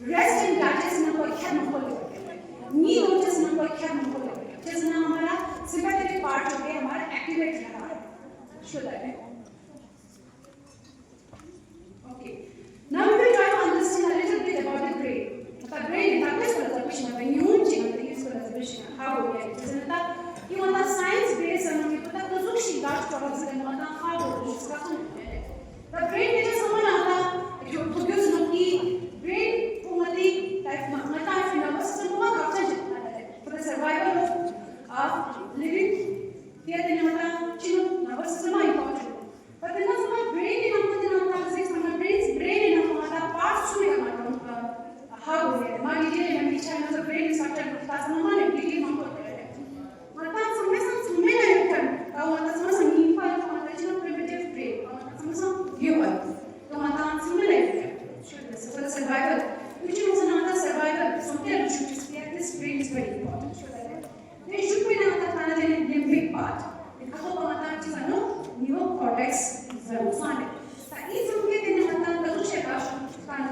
Rest and digest ནང་པོ་ཁྱད་མང་པོ་ལ་ཡོད་རེད། གཉིད་ལོག་ཅེས་ནང་པོ་ཁྱད་མང་པོ་ལ་ཡོད་རེད། དེ་ཟེར་ན་ང་ལ་སིམ་པ་ཐེ་ཊིག་པཱར་ཊི་དེ་ང་ལ་ཨེག་ཊི་ཝེ་ཊི་ཡོད་རེད། ཤོད་ད་རེད། Okay. Now we will try to understand a little bit about the brain. ད་བྷི་རེན་ནི་ད་ལྟ་སྐོར་ལ་ཟབ་པོ་ཞིག་ན་ད་ཉུང་ཅིག་ན་ད་ཡིན་སྐོར་ལ་ཟབ་པོ་ཞིག་ན་ཧ་གོ་ཡ་རེད། དེ་ཟེར་ན་ད་ཡིན་བ་ད་སའེན་སི་བེ་སི་ནང་གི་ད་ད་གཟུགས་ཤིག་ལ་སྐོར་ལ་ཟེར་ན་ད་ཧ་གོ་རུ་ཤི་ཁ་ཁོ་ནི་རེད། ད་བྷི་རེན་དེ་ཚོ་ཚང་མ་ན་ད་ཁྱོད་ཁོ་ཁྱོད་ཚོ་ནང་གི་བྷི་རེན་ཁོ་ང་དེ་ད་ང་ད་ཨ་ཕི་ན་བ་སི་སི་ཊམ་ཁོ་ང་ཁག་ཅན་ཞིག་ན་ད་རེད། For the survival of living དེ་དེ་ནི་ང་ད་ཅི་ནོ་ན་བ་སི་སི་ཊམ་ཨིམ་པོར་ཊེན་ཊི། ད་དེ་ན་ཚང་མ་བྷི་རེན་གྱི་ནང་ཁོ་དེ་ནང་ད་གཟིགས་ཚང་མ་བྷི་རེན་བྷི་རེན་གྱི་ནང་ཁོ་ང་ད་པཱར་ཊི་སུ་ཡང་ང་ད་ཧ་གོ་ཡ་མ་ཌི་ཊེལ་ཡང་མི་ཆ་ན་ཚོ་བྷི་རེན་གྱི་སབ་ཊེག་ཊི་ད་ཚང་མ་ནས་ཌི་ཊེལ་མང་པོ་རེད། ང་ད་ཚང་མ་ཚང་མ་ ཀོར་ཊེག་སི་ཟེར་བ་སོང་རེད། ད་ཨི་ཙམ་གྱི་དེ་ནས་ང་ཏང་ད་གཟུགས་ཤེས་ལ་ཤོག་ལྟ་ན།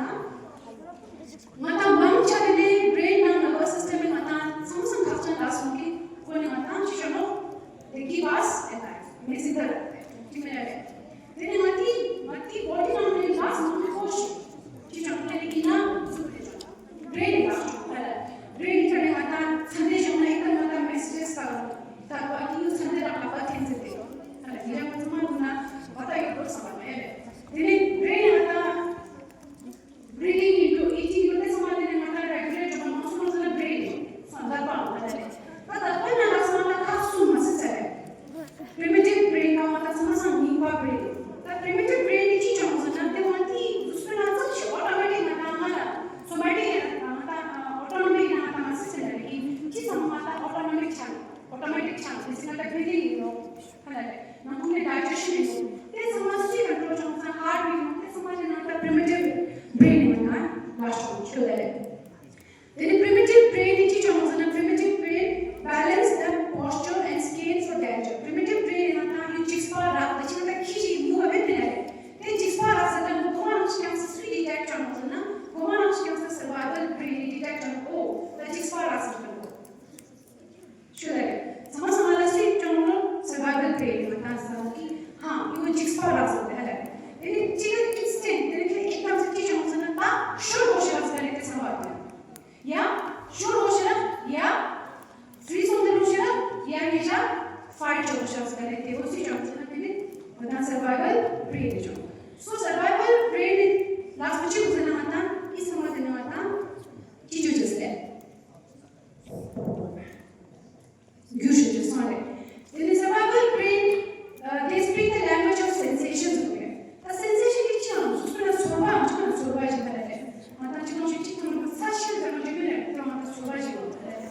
ང་ཏང་མང་ཆེ་དེ་ནས་བྷི་རེན་ནང་ནར་བྷ་སི་སི་ཊེམ་ང་ཏང་ཚང་མ་ཁག་ཅན་ལ་སོང་གི་ཁོ་ནི་ང་ཏང་ཅི་ཤོག་ནོ། དེ་གི་བ་སི་ཨེ་ད་མི་སི་ད་ཅི་མེད་རེད། དེ་ནས་ང་ཏི་ང་ཏི་བོ་ཌི་ནང་ནས་ལ་སོང་གི་ཁོ་ཤོག་ཅི་ཤོག་དེ་ནས་ཡིན་ན་གཟུགས་དེ་ཤོག་བྷི་རེན་ལ་སོང་ཧ་ལ། བྷི་རེན་ནི་ཁ་ནས་ང་ཏང་ཚན་ཏེ་ཤོག་ན་ཨི་ད་ང་ཏང་མེ་སི་ཇེ་སི་ད་ད་བ་ཏི་ཡུ་ཚན་ཏེ་རང་ལ་བ་ཐེན་ཟེར་ཏེ་ཧ་ལ། ཡིན་ན་ང་ཚང་མ་ཀུན་ན་བ་ད་ཡོད་དོ་བསམ་པ་མེད་རེད། དེ་ནས་བྷི་རེན་ནི་ང་ཏང་breathing in དེ་ཚང་མ་དེ་ནས་ང་ཏང་རེ་གུ་ལེ་ཊི་བྱེད་པ་མང་སུ་མང་སུ་ན་བྷི་རེན་ནི་སོང་ལ་པང་ད་ལ་ད་ད་པ་ན་ལ་སོང་ན་ཁ་སུ་མ་སི་ཚ་རེད། པི་རི་མི་ཊིབ་བྷི་རེན་ག་བ་ད་ཚང་མ་སང་ཉིན་པ་བྷི་རེན། ད་པི་རི་མི་ཊིབ་བྷི་རེན་ནི་ཅི་ཅང་སོང་ན་དེ་མ་ཏི་ཟུ་སུ་ན་ཙམ་ཞིག་ཨོ་ཊོ་མེ་ཊིག་ང་ཏང་ང་ལ་སོ་མ་ཊིག་ང་ཏང་ཨོ་ཊོ་མེ་ཊིག་ང་ཏང་མ་སི་ཚ་རེད། ཅི་ཚང་མ་ད་ཨོ་ཊོ་མེ་ཊིག་ཆགས་ཨོ་ཊོ་མེ་ཊིག་ཆགས་དེ་སི་ང་ད་བྷི་རི་ཌིང་ཡིན་ནོ། ཧ་ལ་ལས། ནང་ཁོང་གི་ཌའི་ཇེ་ཤན་ཡིན་ནོ། དེ་ཚང་མ་སུའི་ཀོན་ཊོལ་བྱུང་ཚང་ཧར་ཊི་ཡིན་ནོ། དེ་ཚང་མ་དེ་ནང་ད་པི་རི་མི་ཊིབ་བྷི་རེན་ནི་ང་ལ་ཤོག་ཤོད་ལ་ལས། དེ་ནི་པི་རི་མི་ཊིབ་བྷི་རེན་ནི་ཅི་ཅང་ཟེར་ན་པི་རི་མི་ཊིབ་བྷི་རེན་balance the posture and scale for danger. པི་རི་མི་ཊིབ་བྷི་རེན་ནི་ང་ད་ཡུ་ཅིག་སྤ་རག་ད་ཅི་ང་ད་ཁྱི་ཞིག་མུ་ག་བེད་མི་ན་ལས། དེ་ཅིག་སྤ་རག་ཟེར་ད་མུ་གོ་མ་རང་ཞིག་ཀྱང་སུའི་ཌི་ཊེག་ཅང་ཟེར་ན་གོ་མ་རང་ཞིག་ཀྱང་ས་སུར་བའི་ཝལ་བྷི་རེན་ནི་ཌི་ཊེག་ཅང་ཨོ་ད་ཅིག་སྤ་རག་ཟེར་ད་ཨོ། ཤོད་ལ་རེད། ཚང་མ་ཚང་མ་ལ་སུས་ཀྱང་ལོ་སར་བའི་ཝལ་བྷི་རེན་ནི་ང་ཏང་ཟེར་གི་ཧང་ཡོ་ཅིག་སྤ་རག་ཟེར་བ་ཧ་ལ་རེད། དེ་ནི་ཅི་ག་ཨིན་སི་ཊེན་ཊི་དེ་ནི་ཁྱེད་ཨེ་ཀམ་སི་ཅི་ཅང་ཟེར་ན་ད་ཤོར་རོ་ཤ་རག་ཟེར་རེད་དེ་ཚང་བ་རེད། ཡ་ཤོར་རོ་ཤ་རག་ཡ་ཚུལ་སོང་དེ་རོ་ཤ་རག་ཡ་ངེ་ཤ་ཕའི་ཊ་ཅོ་རོ་ཤ་ཟེར་རེད་དེ་འོ་སུས་ཀྱང་ཟེར་ན་དེ་ནི་ང་ཏང་སར་བའི་ཝལ་བྷི་རེན་ནི་ཅོ། སོ་སར་བའི་ཝལ་བྷི་རེན་ནི་ལ་སུ་ཅི་གུ་ཟེར་ན་ང་ཏང་ཨི་ཚང་མ་དེ་ནི་ང་ཏང་ཅི་ཅོ་ཅོ་ཟེར་རེད། རྒྱུ་ཞིག་ཏུ་སོང་རེད། དེ་ནི་སར་བའི་ཝལ་བྷི་རེན་ནི་they speak the language of sensations ཟེར་རེད། ད་སེན་སེ་ཤན་གྱི་ཅི་ཡང་ཟུག་པ་ན་ཚོར་བའམ་ཅི་ཡང་ཚོར་བ་ཞིག་ད་རེད། ང་ད་ཅི་ལོང་ཞིག་ཅི་ཐུབ་ན་ས་ཤིན་ཟེར་བ་ཅི་མིན་རེད་ཁོ་རང་ད་ཚོར་བ་ཞིག་ཡོད་ད་རེད།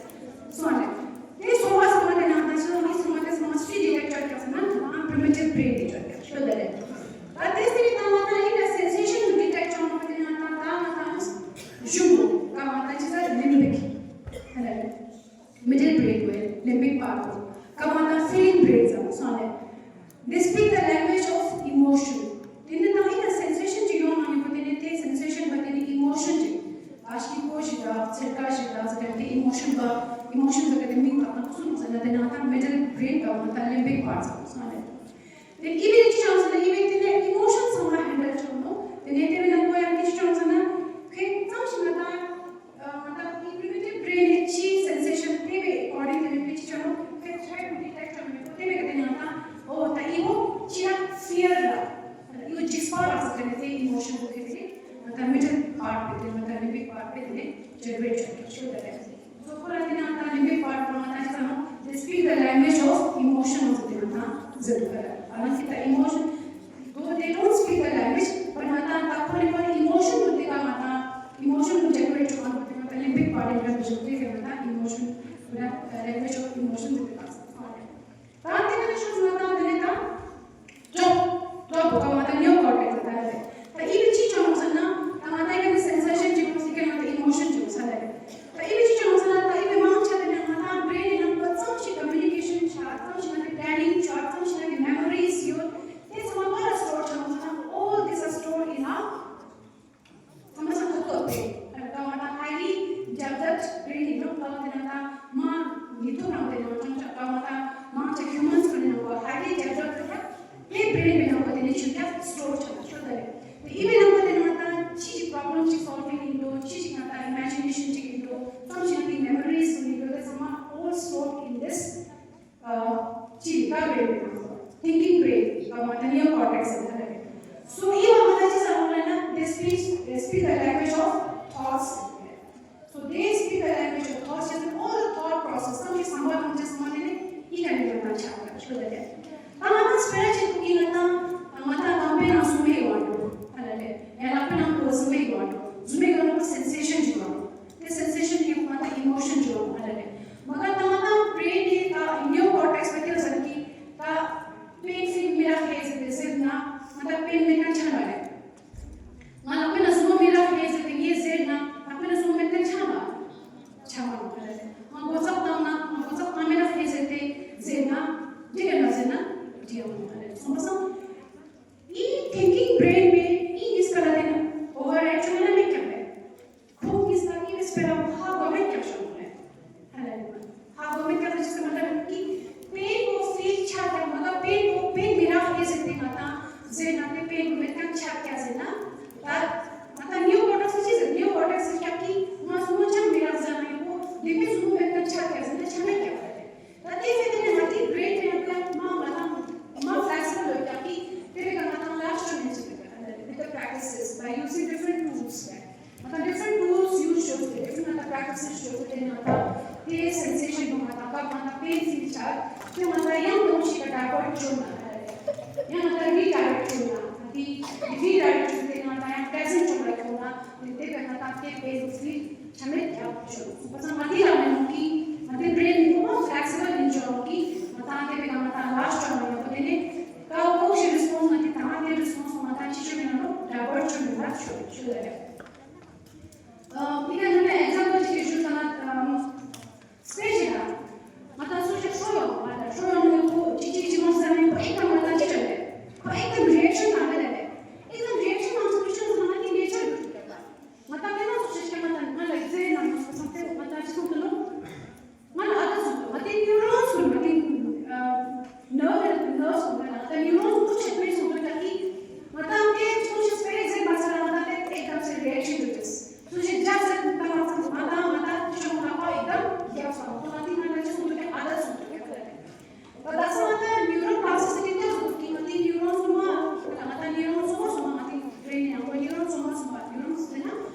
སོང་རེད། དེ་ཚོར་བ་སོང་བ་དེ་ནང་ད་ཚོར་བ་སོང་བ་དེ་སོང་བ་སུའི་ཌི་ཊེག་ཅོ་ཀྱང་ཟེར་ན་ང་པི་རི་མི་ཊིབ་བྷི་རེན་ནི་ཅོ་ཀྱང་ཤོད་ད་རེད། ད་དེ་སེ་ནི་ད་ང་ད་ཡིན་ན་སེན་སེ་ཤན་ཌི་ཊེག་ཅོ་ནོ་དེ་ནང་ད་ད་ང་ད་ཞུ་མོ་ཀ་ང་ད་ཅི་ས་ལིམ་བིག་ཧ་ལ་རེད། Middle brain ཝེ་ལིམ་བིག་པར་ཊི་ཀ་མ་ད་ཕི་ལིང་བྷི་རེན་ཟེར་བ་སོང་ལེ། They speak the language of emotion. དེ་ནི་ད་ཡིན་ན་སེན་སེ་ཤན་ཅིག་ཡོང་ན་ཡིན་པ་དེ་ནི་དེ་སེན་སེ་ཤན་པ་དེ་ནི་ཨི་མོ་ཤན་ཅིག་ཨ་ཤི་ཀོ་ཞིག་ད་ཚེར་ཀ་ཞིག་ད་ཟེར་ག་དེ་ཨི་མོ་ཤན་པ་ཨི་མོ་ཤན་ཟེར་ག་དེ་མིང་བཏགས་ན་ཁོ་སུ་ནོ་ཟེར་ན་དེ་ནང་ད་མི་ཌལ་བྷི་རེན་ཀ་མ་ད་ལིམ་བིག་པར་ཊི་ཟེར་བ་སོང་ལེ། དེ་ཨི་བི་ཅི་ཅང་ཟེར་ན་ཨི་བི་དེ་ནས་ཨི་མོ་ཤན་ཚང་མ་ཧེན་ཌལ་བྱུང་ནོ། དེ་ནས་དེ་བས་ན་ཁོ་ཡང་དེ་ཅི་ཅང་ཟེར་ན་ཁོས་ཙམ་ཞིག་ང་ད་ང་ད་ཨི་པི་རི་མི་ཊིབ་བྷི་རེན་ནི་ཅི་སེན་སེ་ཤན་དེ་བས་ཨེ་ཀོར་ཌིང་དེ་བས་པི་ཅི་ཅང་ནོ་ཁོས་ཐི་རེ་ཊི་ཌི་ཊེག་ཅང་མེད་པོ་དེ་བས་ག་དེ་ང་ད་ཨོ་ད་ཨི་བོ་ཅི་ན་ཕི་ཡར་ལ་ཨི་བོ་ཇི་སྤ་རག་ཟེར་ནས་དེ་ཨི་མོ་ཤན་དེ་བས་ང་ད་མི་ཌལ་པར་ཊི་བས་དེ་ང་ད་ལིམ་བིག་པར་ཊི་བས་དེ་ནས་ཇེ་ནེ་རེ་ཊི་ཅོ་ཤོད་ད་རེད། སོ་ཁོ་ར་དེ་ནང་ད་ལིམ་བིག་པར་ཊི་ང་ད་ཅི་ཟེར་ནོ། They speak the language of emotion ཟེར་དེ་ང་ད་ཟེར་དུ་ཁ་ར། ཨ་ང་ཅི་ད་ཨི་མོ་ཤན། Though they don't speak the language, but ང་ད་ད་ཁོ་རེ་ཁོ་རེ་ཨི་མོ་ཤན་དུ་དེ་ག་ང་ད་ཨི་མོ་ཤན་དུ་ཇེ་ནེ་རེ་ཊི་ང་དུ་དེ་ང་ད་ལིམ་བིག་པར་ཊི་ང་དུ་ཞོག་དེ་ག་ང་ད་ཨི་མོ་ཤན་དུ་ད་ལེང་གུ་ཨེཇ་ཨོཕ་ཨི་མོ་ཤན་དུ་དེ་ག་ཟེར་ཁོ་རེ། ད་དེ་ནས་ཤོད་ན་ད་དེ་ནས་ད་ཊོབ་ཊོབ་ག་ང་ད་ནེའོ་ཀོར་ཊེག་སི་ད་རེད། ད་ཨི་བི་ཅི་ཅང་ཟེར་ན་ད་ང་ད་ཨི་བི་སེན་སེ་ཤན་ཅིག་ཡོང་སྲིད་ཀྱི་ང་ད་ཨི་མོ་ཤན་ཅིག་ཡོང་ས་རེད། ད་ཨི་བི་ཅི་ཅང་ཟེར་ན་ད་ཨི་བི་མང་ཆེ་དེ་ནས་ང་ད་བྷི་རེན་ནང་པ་ཙམ་ཞིག་ཀོ་མུ་ནི་ཀེ་ཤན་ཆགས་ཙམ་ཞིག་ང་ད་པི་ལེ་ནིང་ཆགས་ཙམ་ཞིག་ང་ད་མེ་མོ་རིས་ཡོད་དེ་ཚང་མ་ག་ར་སི་ཊོར་ཆགས་ཡོང་ས་ན་all these are stored in our ཚང་མ་ཚང་མ་ཐོབ་པས། ད་ང་ད་highly developed brain ཡིན་ནོ། ད་དེ་ན་ད་མ་ཡིན་ཐོག་རང་དེ་ནང་ཅང་ཅང་ད་ང་ད་མང་ཆེ་ཧིའུ་མན་སི་ཀུན་ནང་གོ་highly developed དེ་དེ་brain བའི་ནང་གོ་དེ་ནས་ཆུ་རྒྱ་སི་ཊོར་ཆགས་ཆོག་ད་རེད། དེ་ཨི་བའི་ནང་གོ་དེ་ནང་ད་ཅི་ཞིག་problem ཅིག་སོལ་བིང་ཡིན་འགྲོ། ཅི་ཞིག་ང་ད་ཨི་མེ་ཇི་ནེ་ཤན་ཅིག་ཡིན་འགྲོ། ཙམ་ཞིག་ང་ད་མེ་མོ་རིས་ཡིན་འགྲོ། དེ་ཚང་མ་all stored in this ཅི་ཀ་བྷི་རེན་ཡིན་ན། thinking brain ག་མ་ད་ནེའོ་ཀོར་ཊེག་སི་ཟེར་ན་རེད། སོ་ཨི་བ་མ་ད་ཅི་ཟེར་བ་ལ་ན་they speak they speak the language of thoughts. So they speak the language of thoughts. Just all the thought process. ཙམ་ཞིག་བསམ་པ་ཐམས་ཅད་ཚང་མ་དེ་ནི་ཨི་ཀ་ནས་ཡོང་ན་ཆགས་པ་ཆོས་ལ་དེ། ད་ང་ད་སྤེ་ར་ཅིག་ཐུག་གི་ང་ད་ང་ད་ལག་པའི་ནང་ཟུག་མེད་ཡོང་འགྲོ་ཧ་ལ་ལས། ཡང་ལག་པའི་ནང་གོ་ཟུག་མེད་ཡོང་འགྲོ། ཟུག་མེད་ཡོང་འགྲོ་སེན་སེ་ཤན་ཅིག་ཡོང་འགྲོ། དེ་སེན་སེ་ཤན་གྱི་ཁོ་ན་ད་ཨི་མོ་ཤན་ཅིག་ཡོང་ཧ་ལ་ལས། མ་ག་ད་ང་ད་བྷི་རེན་དེ་ད་ནེའོ་ཀོར་ཊེག་སི་བ་དེ་ཟེར་གི་ད་པེན་ཕིལ་མི་རག་ཧེ་ཟེར་དེ་ཟེར་ན་ང་ད་པེན་མེད་ན་ཆ་ན་རེད། ང་ལག་པའི་ནང་ཟུག་མི་རག་ཧེ་ཟེར་དེ་ངས་ཟེར་ན་ལག་པའི་ནང་ཟུག་མེད་ན་ཆ་ན་ཆ་མ་རུང་ཧ་ལ་ལས། ང་སྒོ་ཙག་བཏང་ན་ང་སྒོ་ཙག་བཏང་མི་རག་ཧེ་ཟེར་དེ་ ཟེར་ན་དེ་པེན་གི་མེད་ཁན་ཆག་རྒྱ་ཟེར་ན། ད་ང་ད་ནིའུ་ཀོར་ཊེག་སི་ཅི་ཟེར། ནིའུ་ཀོར་ཊེག་སི་ཆག་གི་ང་སུ་མོ་ཆང་མི་རག་ཟེར་ན་ཡིན་པོ་དེ་པེན་སུ་མོ་མེད་ཁན་ཆག་རྒྱ་ཟེར་ན་ཆ་མེད་རྒྱ་བ་རེད། ད་དེ་ཟེར་དེ་ནས་ང་དེ་བྷི་རེན་དེ་ནས་ང་མ་ང་ད་མ་ཕ་ལེག་སི་བལ་ཡོད་ཀྱག་གི་དེ་རེད་ཀ་ང་ད་ལ་ཤོ་ནས་ཅི་རེད་ཀ་ད་ནས་with the practices by using different tools ང་ད་different tools use ཞོར་དེ་རེད་ང་ད་practices ཞོར་དེ་ནས་ང་ད་དེ་སེན་སེ་ཤན་དུ་ང་ད་ཀ་ང་ད་པེན་ཕིལ་ཆག་དེ་ང་ད་ཡང་དོ་ཞིག་ག་ཌའི་བར་ཊི་བྱུང་ན་ཡང་ང་ད་རི་ཌའི་རེག་བྱུང་ན་དེ་རི་ཌའི་རེག་བྱུང་དེ་ང་ད་ཡང་པི་རེ་ཟེན་ཊི་བྱུང་ལ་བྱུང་ན་དེ་དེ་ག་ང་ད་དེ་པེན་ཕིལ་ཆ་མེད་ཡག་ཤོས་སོང་པ་སང་ང་དེ་ལ་མེད་ནོ་གི་ང་དེ་བྷི་རེན་མི་གོ་མ་ཕ་ལེག་སི་བལ་ཡིན་ཆོག་གི་ང་ད་དེ་བས་ང་ད་ལ་ཤོ་ནོ་ཡོད་དེ་ནས་ཀ་ཀོ་ཤི་རེ་སི་པོན་སི་ང་དེ་ད་ང་དེ་རེ་སི་པོན་སི་ང་ད་ཅི་ཆོ་མེད་ནོ་ཌའི་བར་ཊི་ཆོ་མེད་ལ་ཆོ་ཆོ་ལ་རེད། ཨ་དེ་ག་ནང་ནས་ཨེག་ཛམ་པལ་ཅིག་ཞུ་ས་ན་ཨམ་སྤེ་ཤལ་ལ་ང་ད་སུ་ཞིག་ཤོ་ཡོང་ང་ད་ཤོ་ཡོང་ནས་ཁོ་ཅི་ཅི་ཅི་མོ་ཟ་ནས་ཁོ་ཨེག་དམ་ང་ད་ཅི་ཆོ་མེད་ཁོ་ཨེག་དམ་རི་ཨེག་ཤན་ནང་མེད་ལ་རེད། ཨེག་དམ་རི་ཨེག་ཤན་ནང་ཚུལ་ཤོ་ཟ་ན་དེ་ནེ་ཅར་དུ་ཆུ་ད་ད། ང་ད་དཔེར་ན་སོགས་ཤིག་སྐད་ང་ད་ང་ལ་རྫས་རྣམས་སོ་སོ་སྟེ་ང་ད་ཅི་གསུངས་འདུག་ནོ། ང་ལ་ཨ་ད་གསུངས་འདུག་ང་དེ་ནིའུ་རོན་སི་ང་དེ་ནར་ནར་སི་ང་ད་ནིའུ་རོན་སི་ཐུག་ཤེས་པའི་སོང་འདུག་ད་གི་ང་ད་དེ་ཐུག་ཤེས་པའི་རྫས་མ་ཚར་ང་ད་དེ་ཨེག་དམ་སེ་རི་ཨེག་ཤན་འདུག་ཅེས་ཐུག་ཤེས་རྒྱ་ཟེར་ད་མ་ཚར་ང་ད་ང་ད་ཤོང་ལ་ཁོ་ཨེག་དམ་རྒྱབ་སོང་ཁོ་ང་དེ་ང་ད་ཅི་གསུངས་འདུག་ཨ་ད་གསུངས་འདུག་ད་ད་སང་ད་ནིའུ་རོན་པ་ལེ་སི་ཊི་སི་ཊི་དེ་ཚོ་གི་ང་དེ་ནིའུ་རོན་སི་མ་ང་ད་ནིའུ་རོན་སི་མ་སོ་མ་ང་དེ་བྷི་རེན་ནང་ཁོ་ནིའུ་རོན་སི་མ་སོ་མ་ནིའུ་རོན་སི་ཟེར་ན་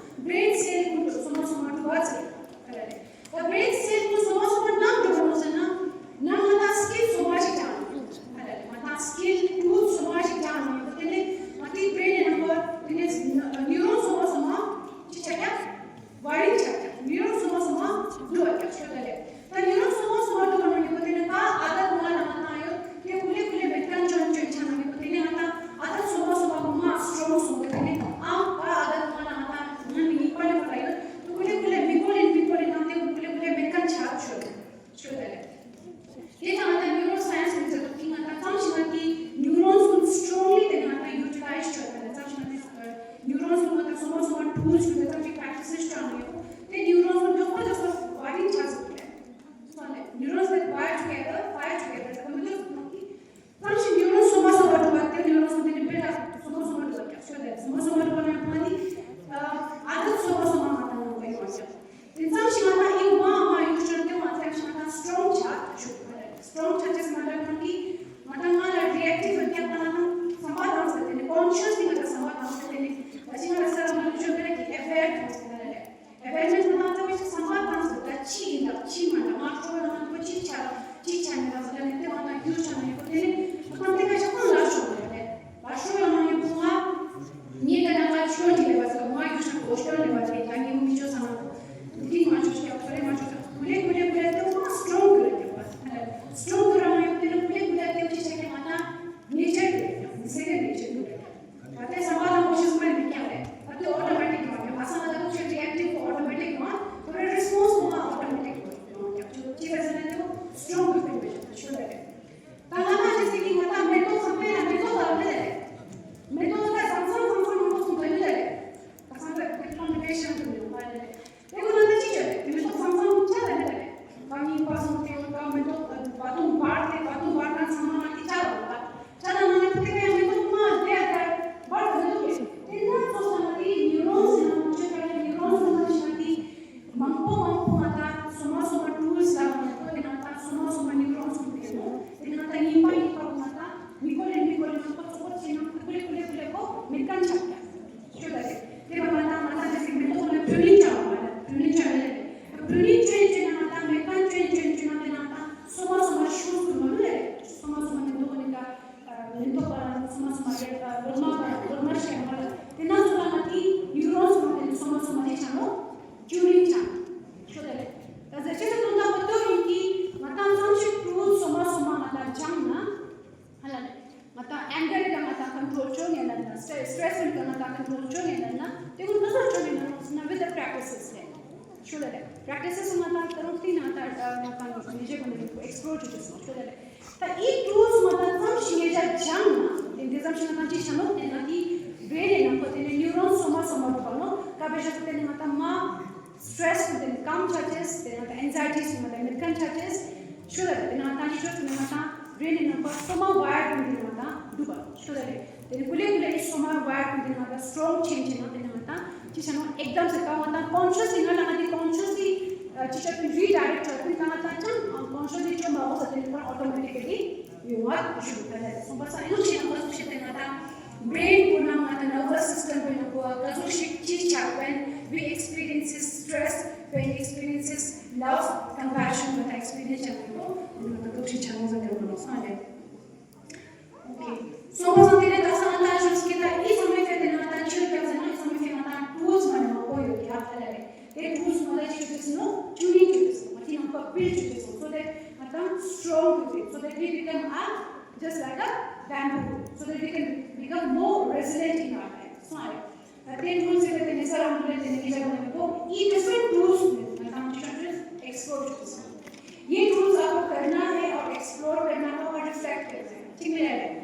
བྷི་རེན་སེལ་ཀུན་ཏུ་སོ་མ་སོ་མ་དྲུག་པ་ཚེ་ད་བྷི་རེན་སེལ་ཀུན་སོ་མ་སོ་མ་ནང་དུ་གོ་ནོ་ཟེར་ན་ནང་ང་ད་སི་ཀིལ་སོ་མ་ཞིག་ཀྱང་ང་ད་སི་ཀིལ་ཀུན་སོ་མ་ཞིག་ཀྱང་དེ་ནས་ང་དེ་བྷི་རེན་ནང་ཁོ་དེ་ནས་ནིའུ་རོན་སོ་མ་སོ་མ་ཅི་ཆ་ཀྱང་། ཝ་རི་ཆ་ཀྱང་ནིའུ་རོན་སོ་མ་སོ་མ་འགྲོ་བ་ཀྱང་ཆོད་ད་ལེ། ད་ནིའུ་རོན་སོ་མ་སོ་མ་འགྲོ་བ་ནང་གི་གོ་དེ་ནས་ད་ཨ་ད་ནུ་ང་ལ་ང་ཏང་ཡོད་དེ་ཀུ་ལེ་ཀུ་ལེ་མེད་ཀྱང་ཅོན་ཅོན་ཆ་ནང་གི་གོ་དེ་ནས་ང་ད་ཨ་ད་སོ་མ་སོ་མ་གོ་མ་སི་ཊོང་སོང་གོ་དེ་ནས་ཨ་ཨ་ད་ནུ་ང་ལ་ང་ད་ང་ནི་ཡིན་པ་ནི་པ་ལ་ཡོད་དེ་ཀུ་ལེ་ཀུ་ལེ་མི་གོ་ལེ་མི་གོ་ལེ་ནང་དེ་ཀུ་ལེ་ཀུ་ལེ་མེད་ཀྱང་ཆ་ཆོད་ཆོད་ད་ལེ། དེ་ནང་ད་ནིའུ་རོ་སའེན་སི་ཟེར་དུས་ང་ད་ཙམ་ཞིག་ང་དེ་ནིའུ་རོན་སི་ཀུན་སི་ཊོང་ལི་དེ་ང་ད་ཡུ་ཊི་ལའི་ཛི་བྱས་ད་ཙམ་ཞིག་ང་དེ་ནིའུ་རོན་སི་ཀུན་ང་ད་སོ་མ་སོ་མ་ཊུལ་སི་ཀུན་ད་ཙམ་ཞིག་པྲེག་ཊི་སི་བྱས་ནས་ཡོད་དེ་ནིའུ་རོན་སི་ཀུན་མགྱོགས་པོ་མགྱོགས་པོ་ཝ་རི་ཆ་ཟེར་གི་རེད། སོང་ལེ་ནིའུ་རོན་སི་ཀུན་ཝ་ཡར་ཊུ་གེ་དར་ཝ་ཡར་ཊུ་གེ་དར་ཟེར་གི་མི་འདུག་ཟེར་གི་ཙམ་ཞིག་ནིའུ་རོན་སི་སོ་མ་སོ་མ་ཊུལ་དེ་ནིའུ་རོན་སི་དེ་ནི་བེ་ད་སོ་མ་སོ་མ་ཊུལ་ཀྱང་ཤོད་ལེ་སོ་མ་སོ་མ་ཊུལ་ནི་ཕ་ནི་ཨ་ད་སོ་མ་སོ་མ་ང་ད་ནང་གི་ཡོད་ཀྱང་། དེ་ཙམ་ཞིག་ང་ད་ཨིན་ཝང་ཨ་མ་ཡུ་ཤོར་དེ་ང་ཙམ་ཞིག་ང་ད་སི་ཊོང་ཆགས་ཆུག་སི་ཊོང་ཆགས་ཅེས་མ་འདྲ་ཁོང་གིས་ང་ད་ང་ལ་རི་ཨེག་ཊིབ་རྒྱག་ད་ང་ད་བསམ་པ་དང་ཟེར་དེ་ནི་ཀོན་ཤི་ཡས་ནི་ང་ད་བསམ་པ་དང་ཟེར་དེ་ནི་ད་ཅི་ང་ལ་ས་ར་མ་ལུ་ཤོར་དེ་ལ་གི་ཨེ་ཝེར་དང་ཟེར་ད་ལ་ལེ། ཨེ་ཝེར་ནེ་སི་ང་ད་ཙམ་ཞིག་བསམ་པ་དང་ཟེར་ད་ཅི་ཡིན་ད་ཅི་མ་འདྲ་ང་ཁྲོ་བ་ང་ཁོ་ཅི་ཆགས་ཅི་ཆགས་ནི་ད་ཟེར་ད་ནི་དེ་ང་ད་རྒྱུ་ཆགས་ནི་ཁོ་དེ་ནི་ཁོང་དེ་ཁ་ཤས་ཁོང་ལ་ཤོར་དེ་ལ་ལེ། ལ་ཤོ་ཡོང་ནང་ཡོད་པོ་ང་ངས་ད་ནང་ལ་ཆོས་འདི་ལས་བ་ཟེར་ང་ཡུལ་ཤང་གོ་ཤོར་ལས་བ་དེ་ད་ངས་མི་ཆོས་ཚང་ན་འདི་མ་ཆོས་ཀྱང་ཁོ་རེ་མ་ཆོས་ཀྱང་ཁོ་རེ་ཁོ་རེ་ཁོ་རེ་དེ་ང་སི་ཊོང་གི་རེད་ཀྱང་བ་སི་ཊོང་གི་རང་ཡོད་དེ་ནི་ཁོ་རེ་ཁོ་རེ་དེ་ཅི་ཆ་ཀྱང་ང་ད་ནེ་ཅར་གི་རེད་ཀྱང་མི་སེ་གི་ནེ་ཅར་གི་རེད་ཀྱང་ད་དེ་བསམ་པ་དང་ཁོ་ཤེས་སུ་མ་ཡིན་ཀྱང་རེད་ད་དེ་ཨོ་ཊོ་མེ་ཊིག་ཡོང་ཡོད་ཨ་སང་ད་ཁོ་ཆོས་རི་ཨེག་ཊིབ་ཨོ་ཊོ་མེ་ཊིག་ཡོང་ཁོ་རེ་རི་སི་པོན་སི་ཡོང་ཨོ་ཊོ་མེ་ཊིག་ཡོང་ཀྱང་ཆོས་ཅི་རེད་ཟེར་ན་དེ་སི་ཊོང་གི་རེད་ཀྱང་ཆོས་རེད། ད་ང་ད་ཅི་ཟེར་གི་ང་ད་མེ་ཏོག་ཚང་པས་ན་མེ་ཏོག་ལ་མེ་ལེ། མེ་ཏོག་ད་ཚང་ཚང་ཚང་ཚང་མེ་ཏོག་ཚང་པས་མེ་ལེ། ད་ཚང་པས་ཁོ་ཚང་པས་ཤང་དུ་མེ་ཏོག་ལ་མེ་ལེ། དེ་ཁོ་ན་ད་ཅི་བྱས་ལེ། དེ་མེ་ཏོག་ཚང་ཚང་ཆ་ལ་མེ་ལེ། ད་ངའི་པ་སོང་དེ་ད་མེ་ཏོག་བ་དུང་བར་དེ་བ་དུང་བར་ན་ཚང་མ་ང་དེ་ཆ་ལ་མེ་ལེ། ཆ་ལ་ང་ནི་ཁོ་དེ་ཀ་ཡང་མེ་ཏོག་མ་དེ་ཡ་ད་བར་དུ་མེ་ཏོག་ལེ། དེ་ན་ཚོ་ཚང་མ་དེ་ནིའུ་རོན་སི་ནང་ཁོ་ཆ་ལ་ནིའུ་རོན་སི་ནང་ཤང་དེ། མང་པོ་མང་པོ་ང་ད་སོ་མ་སོ་མ་ཊུལ་སི་ལ་ང་ད་དེ་ན་ད་སོ་མ་སོ་མ་ནིའུ་རོན་སི་ཡོད་དེ་ན་ད་ཡིན་པ་ཡིན་པ་ང་ད་མི་གོ་ལེ་མི་གོ་ལེ་ང་ད་ཚོ་བོ་ཆེ་ན་ཀུ་ལེ་ཀུ་ལེ་ཀུ་ལེ་གོ་མེད་ཀན་ཆགས་ཀྱང་ཤོད་ད་རེད། དེ་བ་ང་ད་ང་ད་དེ་སི་མེ་ཏོག་ལ་བུ་ནི་ཅང་བ་ལ་བུ་ནི་ཅང་ལེ་བུ་ནི་ཅོན་ཅོན་ན་ང་ད་མེད་ཀན་ཅོན་ཅོན་ཅོན་ན་དེ་ན་ད་སོ་མ་སོ་མ་ཤུ་སུ་མ་ལུ་ལེ་སོ་མ་སོ་མ་མེ་ཏོག་ནི་ད། མེ་ཏོག་པ་རང་སོ་མ་སོ་མ་རེད། ལོ་མ་པ་རང་ལོ་མ་ཤེས་མ་རེད། དེ་ན་སོ་ལ་ང་དེ་ནིའུ་རོན་སི་མ་དེ་ནི་སོ་མ་སོ་མ་རེད་ཆ་ནོ། ཅུ་རིན་ཆ། ཤོད་ད་རེད། ད་ཟེར་ཆེ་ས་དོན་དག་པ་ཏོ་ཡིན་གྱི་ང་ད་ཚང་ཞིག་ཀྲུ་སོ་མ་སོ་མ་ང་ད་སྦྱངས་ན། ཧ་ལ་ལེ། ང་ད་ཨེང་གར་རེད་ང་ད་ཀོན་ཊོལ་བྱོ་ངེས་ལབ་ན། སི་ཊེ་སི་ཊེ་སི་རེད་ང་ད་ཀོན་ཊོལ་བྱོ་ངེས་ལབ་ན། དེ་ཀུན་ཀ་ཟོ་བྱོ་ངེས་ལབ་ན་with the practices རེད། ཤོད་ད་རེད། པྲེག་ཊི་སི་ང་ད་ད་རུང་ཐིག་ན་ད་ང་ད་ནི་ཇེ་ཀུན་ནི་ཨེག་སི་པི་ལོར་བྱེད་ཀྱི་སོང་ཤོད་ད་རེད། ད་ཨི་ཊུལ་སི་ང་ད་ཙམ་ཞིག་ངེད་ཅག་སྦྱངས་ན་དེ་འདི་ཙམ་ཞིག་ང་ད་ཅི་བྱ་ནོ་དེ་ང་དེ་བེ་ནས་ནང་ཁོ་དེ་ནས་ནིའུ་རོན་སོ་མ་སོ་མ་རུ་བ་ནོ་ཀ་བེ་ཞག་དེ་ནས་ང་ད་མ་སི་ཊེ་སི་དེ་ནས་ཀམ་ཆ་ཅེས་དེ་ང་ད་ཨེང་ཛའི་ཊི་སི་ང་ད་མེད་ཁན་ཆ་ཅེས་ཤོད་ད་རེད། དེ་ང་ད་ཅི་ཤོད་དེ་ནས་ང་ད་བེ་ནས་ནང་ཁོ་སོ་མ་ཝ་ཡར་དེ་ནས་ང་ད་འདུག་པ་ཤོད་ད་རེད། དེ་ནི་ཀུ་ལེ་ཀུ་ལེ་ཨི་སོ་མ་ཝར་དེ་ནང་ད་སི་ཊོང་ཆེན་ཆེན་ནང་དེ་ནང་ད་ཅི་བྱ་ནོ་ཨེག་དམ་སེ་ད་ང་ད་ཀོན་ཤི་ཡས་སི་ང་ལ་ང་དེ་ཀོན་ཤི་ཡས་སི་ཅི་བྱ་དེ་རི་ཌའི་རེག་ཊར་དེ་ད་ང་ད་ཅང་ཀོན་ཤི་ཡས་སི་ཅོ་མ་འོ་ས་དེ་ནི་ཁོ་རང་ཨོ་ཊོ་མེ་ཊི་ཀ་ལི་ཡོང་བ་ཞུ་ག་ལ་སོང་པ་ས་ཨི་ནོ་ཆེ་ན་ཁོ་སུ་ཤེས་དེ་ང་ད་བྷི་རེན་ཁོ་ན་ང་ད་ནར་བ་སི་སི་ཊམ་བི་ནང་ཁོ་ག་ཟུག་ཤིག་ཅི་བྱ། When we experiences stress, when experiences love, compassion, ང་ད་ཨེག་སི་པི་རི་ཡན་སི་བྱ་ཁོ་ང་ད་ག་ཟུག་ཤིག་བྱ་ནོ་ས་དེ་ཁོ་ནོ་སང་ལེ། ཨོ་ཁེ། སོང་པ་སང་དེ་ནས་ད་སང་ང་ད་ཞུ་སྐད་ད་ཨི་ཚང་མའི་ཕན་དེ་ན་ད་ཆོས་རྒྱབ་ཟེར་ན་ཨི་ཚང་མའི་ཕན་ང་ད་ཊུལ་སི་མ་ནས་མང་པོ་ཡོད་ཀྱི་ཨ་ཁ་ལ་རེད། དེ་ཊུལ་སི་ང་ད་ཅི་ཡོད་ཟེར་ནོ་ཊུ་ནིང་ཡོད་ཟེར་ང་དེ་ནང་པ་བིལ་ཌི་ཡོད་ཟེར་སོ་དེ་ང་ད་སི་ཊོང་ཡོད་ཟེར། So that we become a just like a bamboo, so that we can become more resilient in our life. སོང་ཨ་རེད། ད་དེ་ཊུལ་སི་དེ་ནས་ས་རང་ལ་དེ་ནས་ངེད་ཅག་ནས་ཁོ་ཨི་ཌི་ཕ་རེན་ཊི་ཊུལ་སི་ང་ད་ཅི་ཡོད་ཟེར་ཨེག་སི་པི་ལོར་ཡོད་ཟེར། ये टूल्स आपको करना है और एक्सप्लोर करना है और रिफ्लेक्ट करना है। ठीक है?